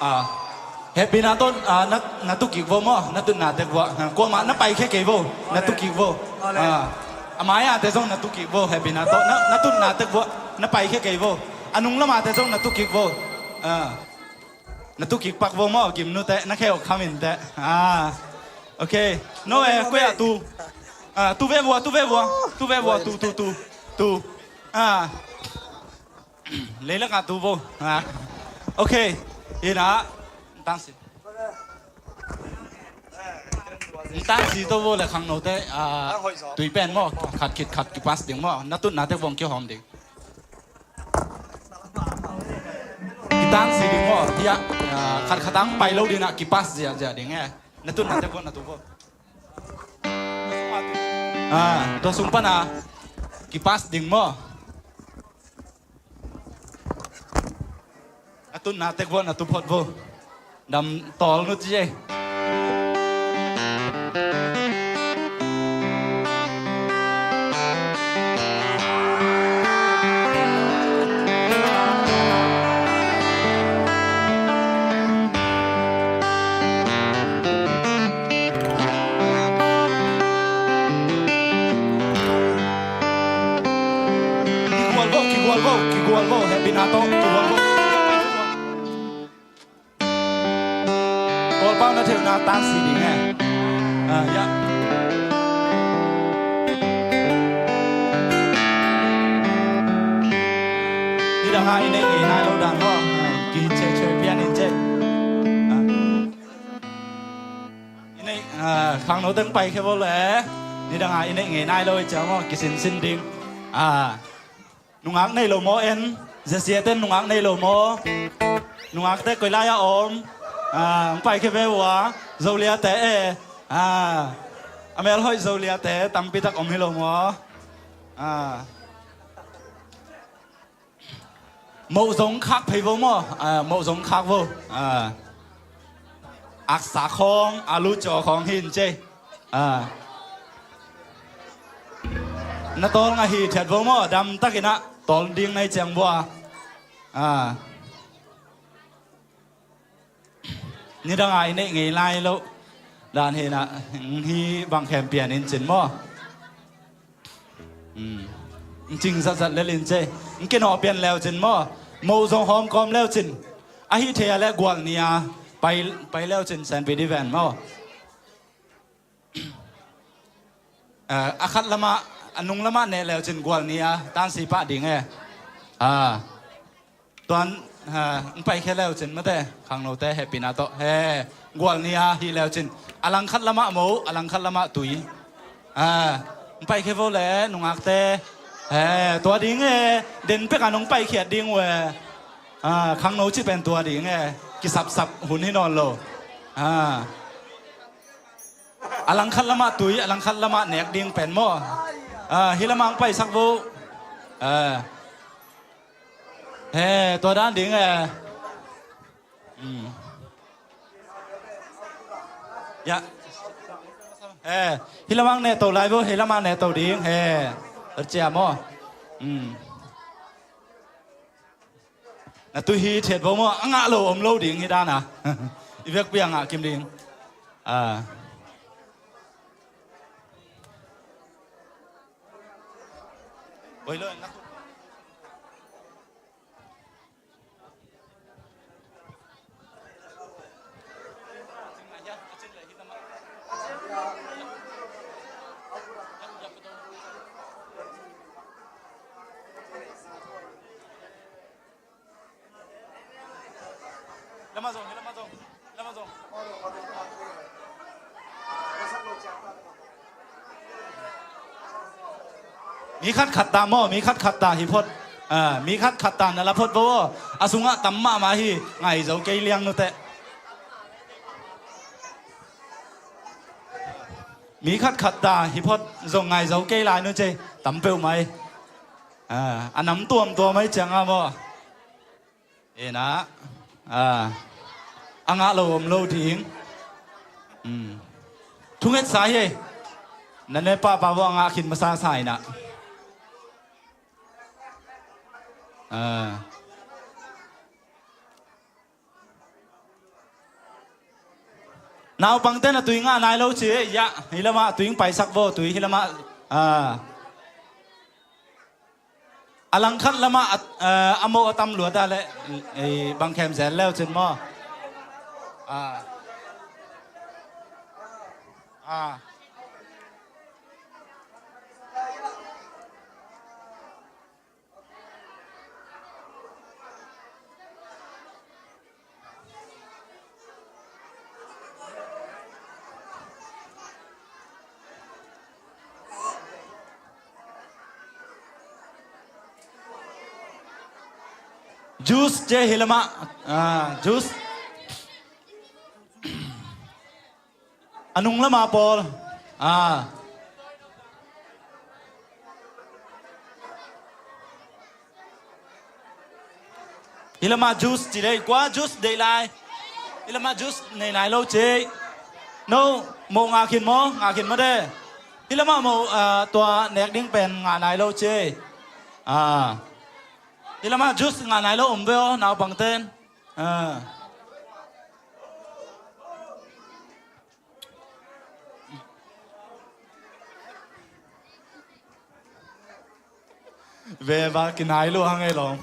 Ah. Hehpihna tawh, ah, na, na tukik vo maw, na tutna tek vuah. Ah, kuamah na paikhia kei vo, na tukik vo. Ah, a mai-ate zong na tukik vo, hehpihna tawh. Na, na tutna tek vuah, na paikhia kei vo. A nung lamate zong na tukik vo. Ah, na tukik pak vo maw, gimnute, na kheu kham inteh. Ah, ok. No, eh, kuya tu. Ah, tu ve vua, tu ve vua, tu ve vua, tu, tu, tu, tu. Ah. Leilakah tu vo. Ah. Ok. Ina. Tangsi. Tangsi to vo le khangnote. Ah, tui pen maw. Khat khit khat kipas ding maw. Na tutna tek vong kihawm ding. Kitangsi ding maw. Hia. Ah, khat khat ang pai lo ding na kipas zia zia ding eh. Na tutna tek vong na tu vo. Ah, tua sung pana kipas ding maw. A tutna tek vuah na tu phot vo. Dam tawl nu ci ei. Kigual vo, kigual vo, kigual vo, hehpihna tawh, kigual vo. Kawlpau na theihna tangsi ding e. Ah, ya. Nidang a i neih ngei nai lo dan maw. Ah, kihin chehcheh pian in ceh. Ah. Khangno teng paikhia vo le. Nidanga i neih ngei nai lo i ciang maw, kisinsin ding. A, nungak nei lo maw en? Zesia ten nungak nei lo maw? Nungakte koi lai-a om? A, hong paikhia ve uh a. Zoliate e. A, a melhoih Zoliate tampitak om hi lo maw? A, moh zong khak phei vo maw? A, moh zong khak vo. A, aksa khawng, alu caw khawng hi in cei. A, na tawl ngah hi thiat vo maw? Damtakin ah tawl ding na hi ciang vua. A, nidanga i neih ngei lai lo dan hi na, hi bang khem pian in cin maw? Cing zatzat lel in cei. Kinawh pian leu cin maw? Moh zong hawm kawm leu cin. Ahi thei a le gual ni a pai, pai leu cin sanpi di ven maw? A, a khat lamah, a nung lamah neh leu cin gual ni a tansi pah ding e. A, tuan, a, hong paikhia leu cin mate, khangnote hehpihna tawh he, gual ni a hi leu cin. A langkhat lamah mo, a langkhat lamah tui. A, hong paikhia vo le nungakte. He, tua ding e. Den pek a nong paikhiat ding uh e. A, khangno ci pen tua ding e. Kisapsap hun hi nawn lo. A, a langkhat lamah tui, a langkhat lamah nek ding pen maw? A, hi lamah ang paisak vo. A, he, tua dan ding e. Ya. He, hi lamah ang neh to lai vo, hi lamah neh to ding. He, cia maw? Na tui hi thiat vo maw? A ngah lo om lo ding hi dana. I vekpi a ngah kim ding. A, oi lo na. Mi khat khat ta maw, mi khat khat ta hi phot. A, mi khat khat ta na la phot vo. A sungah tam mahmah hi, ngai zo kei liang nute. Mi khat khat ta hi phot, zong ngai zo kei lai nu cei, tam peuh mai. A, a nam tuamtuam mai ciang a maw? Ena, a, a ngah lo om lo ding. Thunget sa hi. Na ne pahpah vo a ngah khin masa sa ina. A. Naupangte na tui ngah nai lo ci, ya, hi lamah tui paisak vo, tui hi lamah, a. A langkhat lamah a, a, a moh a tam luat a le, e, bang khem zel leu cin maw? A. A. Juice ci hi lamah, a, juice. A nung lamah pawl. A. Hi lamah juice ci lei, kua juice deih lai. Hi lamah juice nei nai lo ci. No, moh ngah khin maw, ngah khin maw de. Hi lamah moh, a, tua nek ding pen ngah nai lo ci. A. Hi lamah juice ngah nai lo om ve aw, naupangten. A. Ve ba kinai lua hang ei lawm.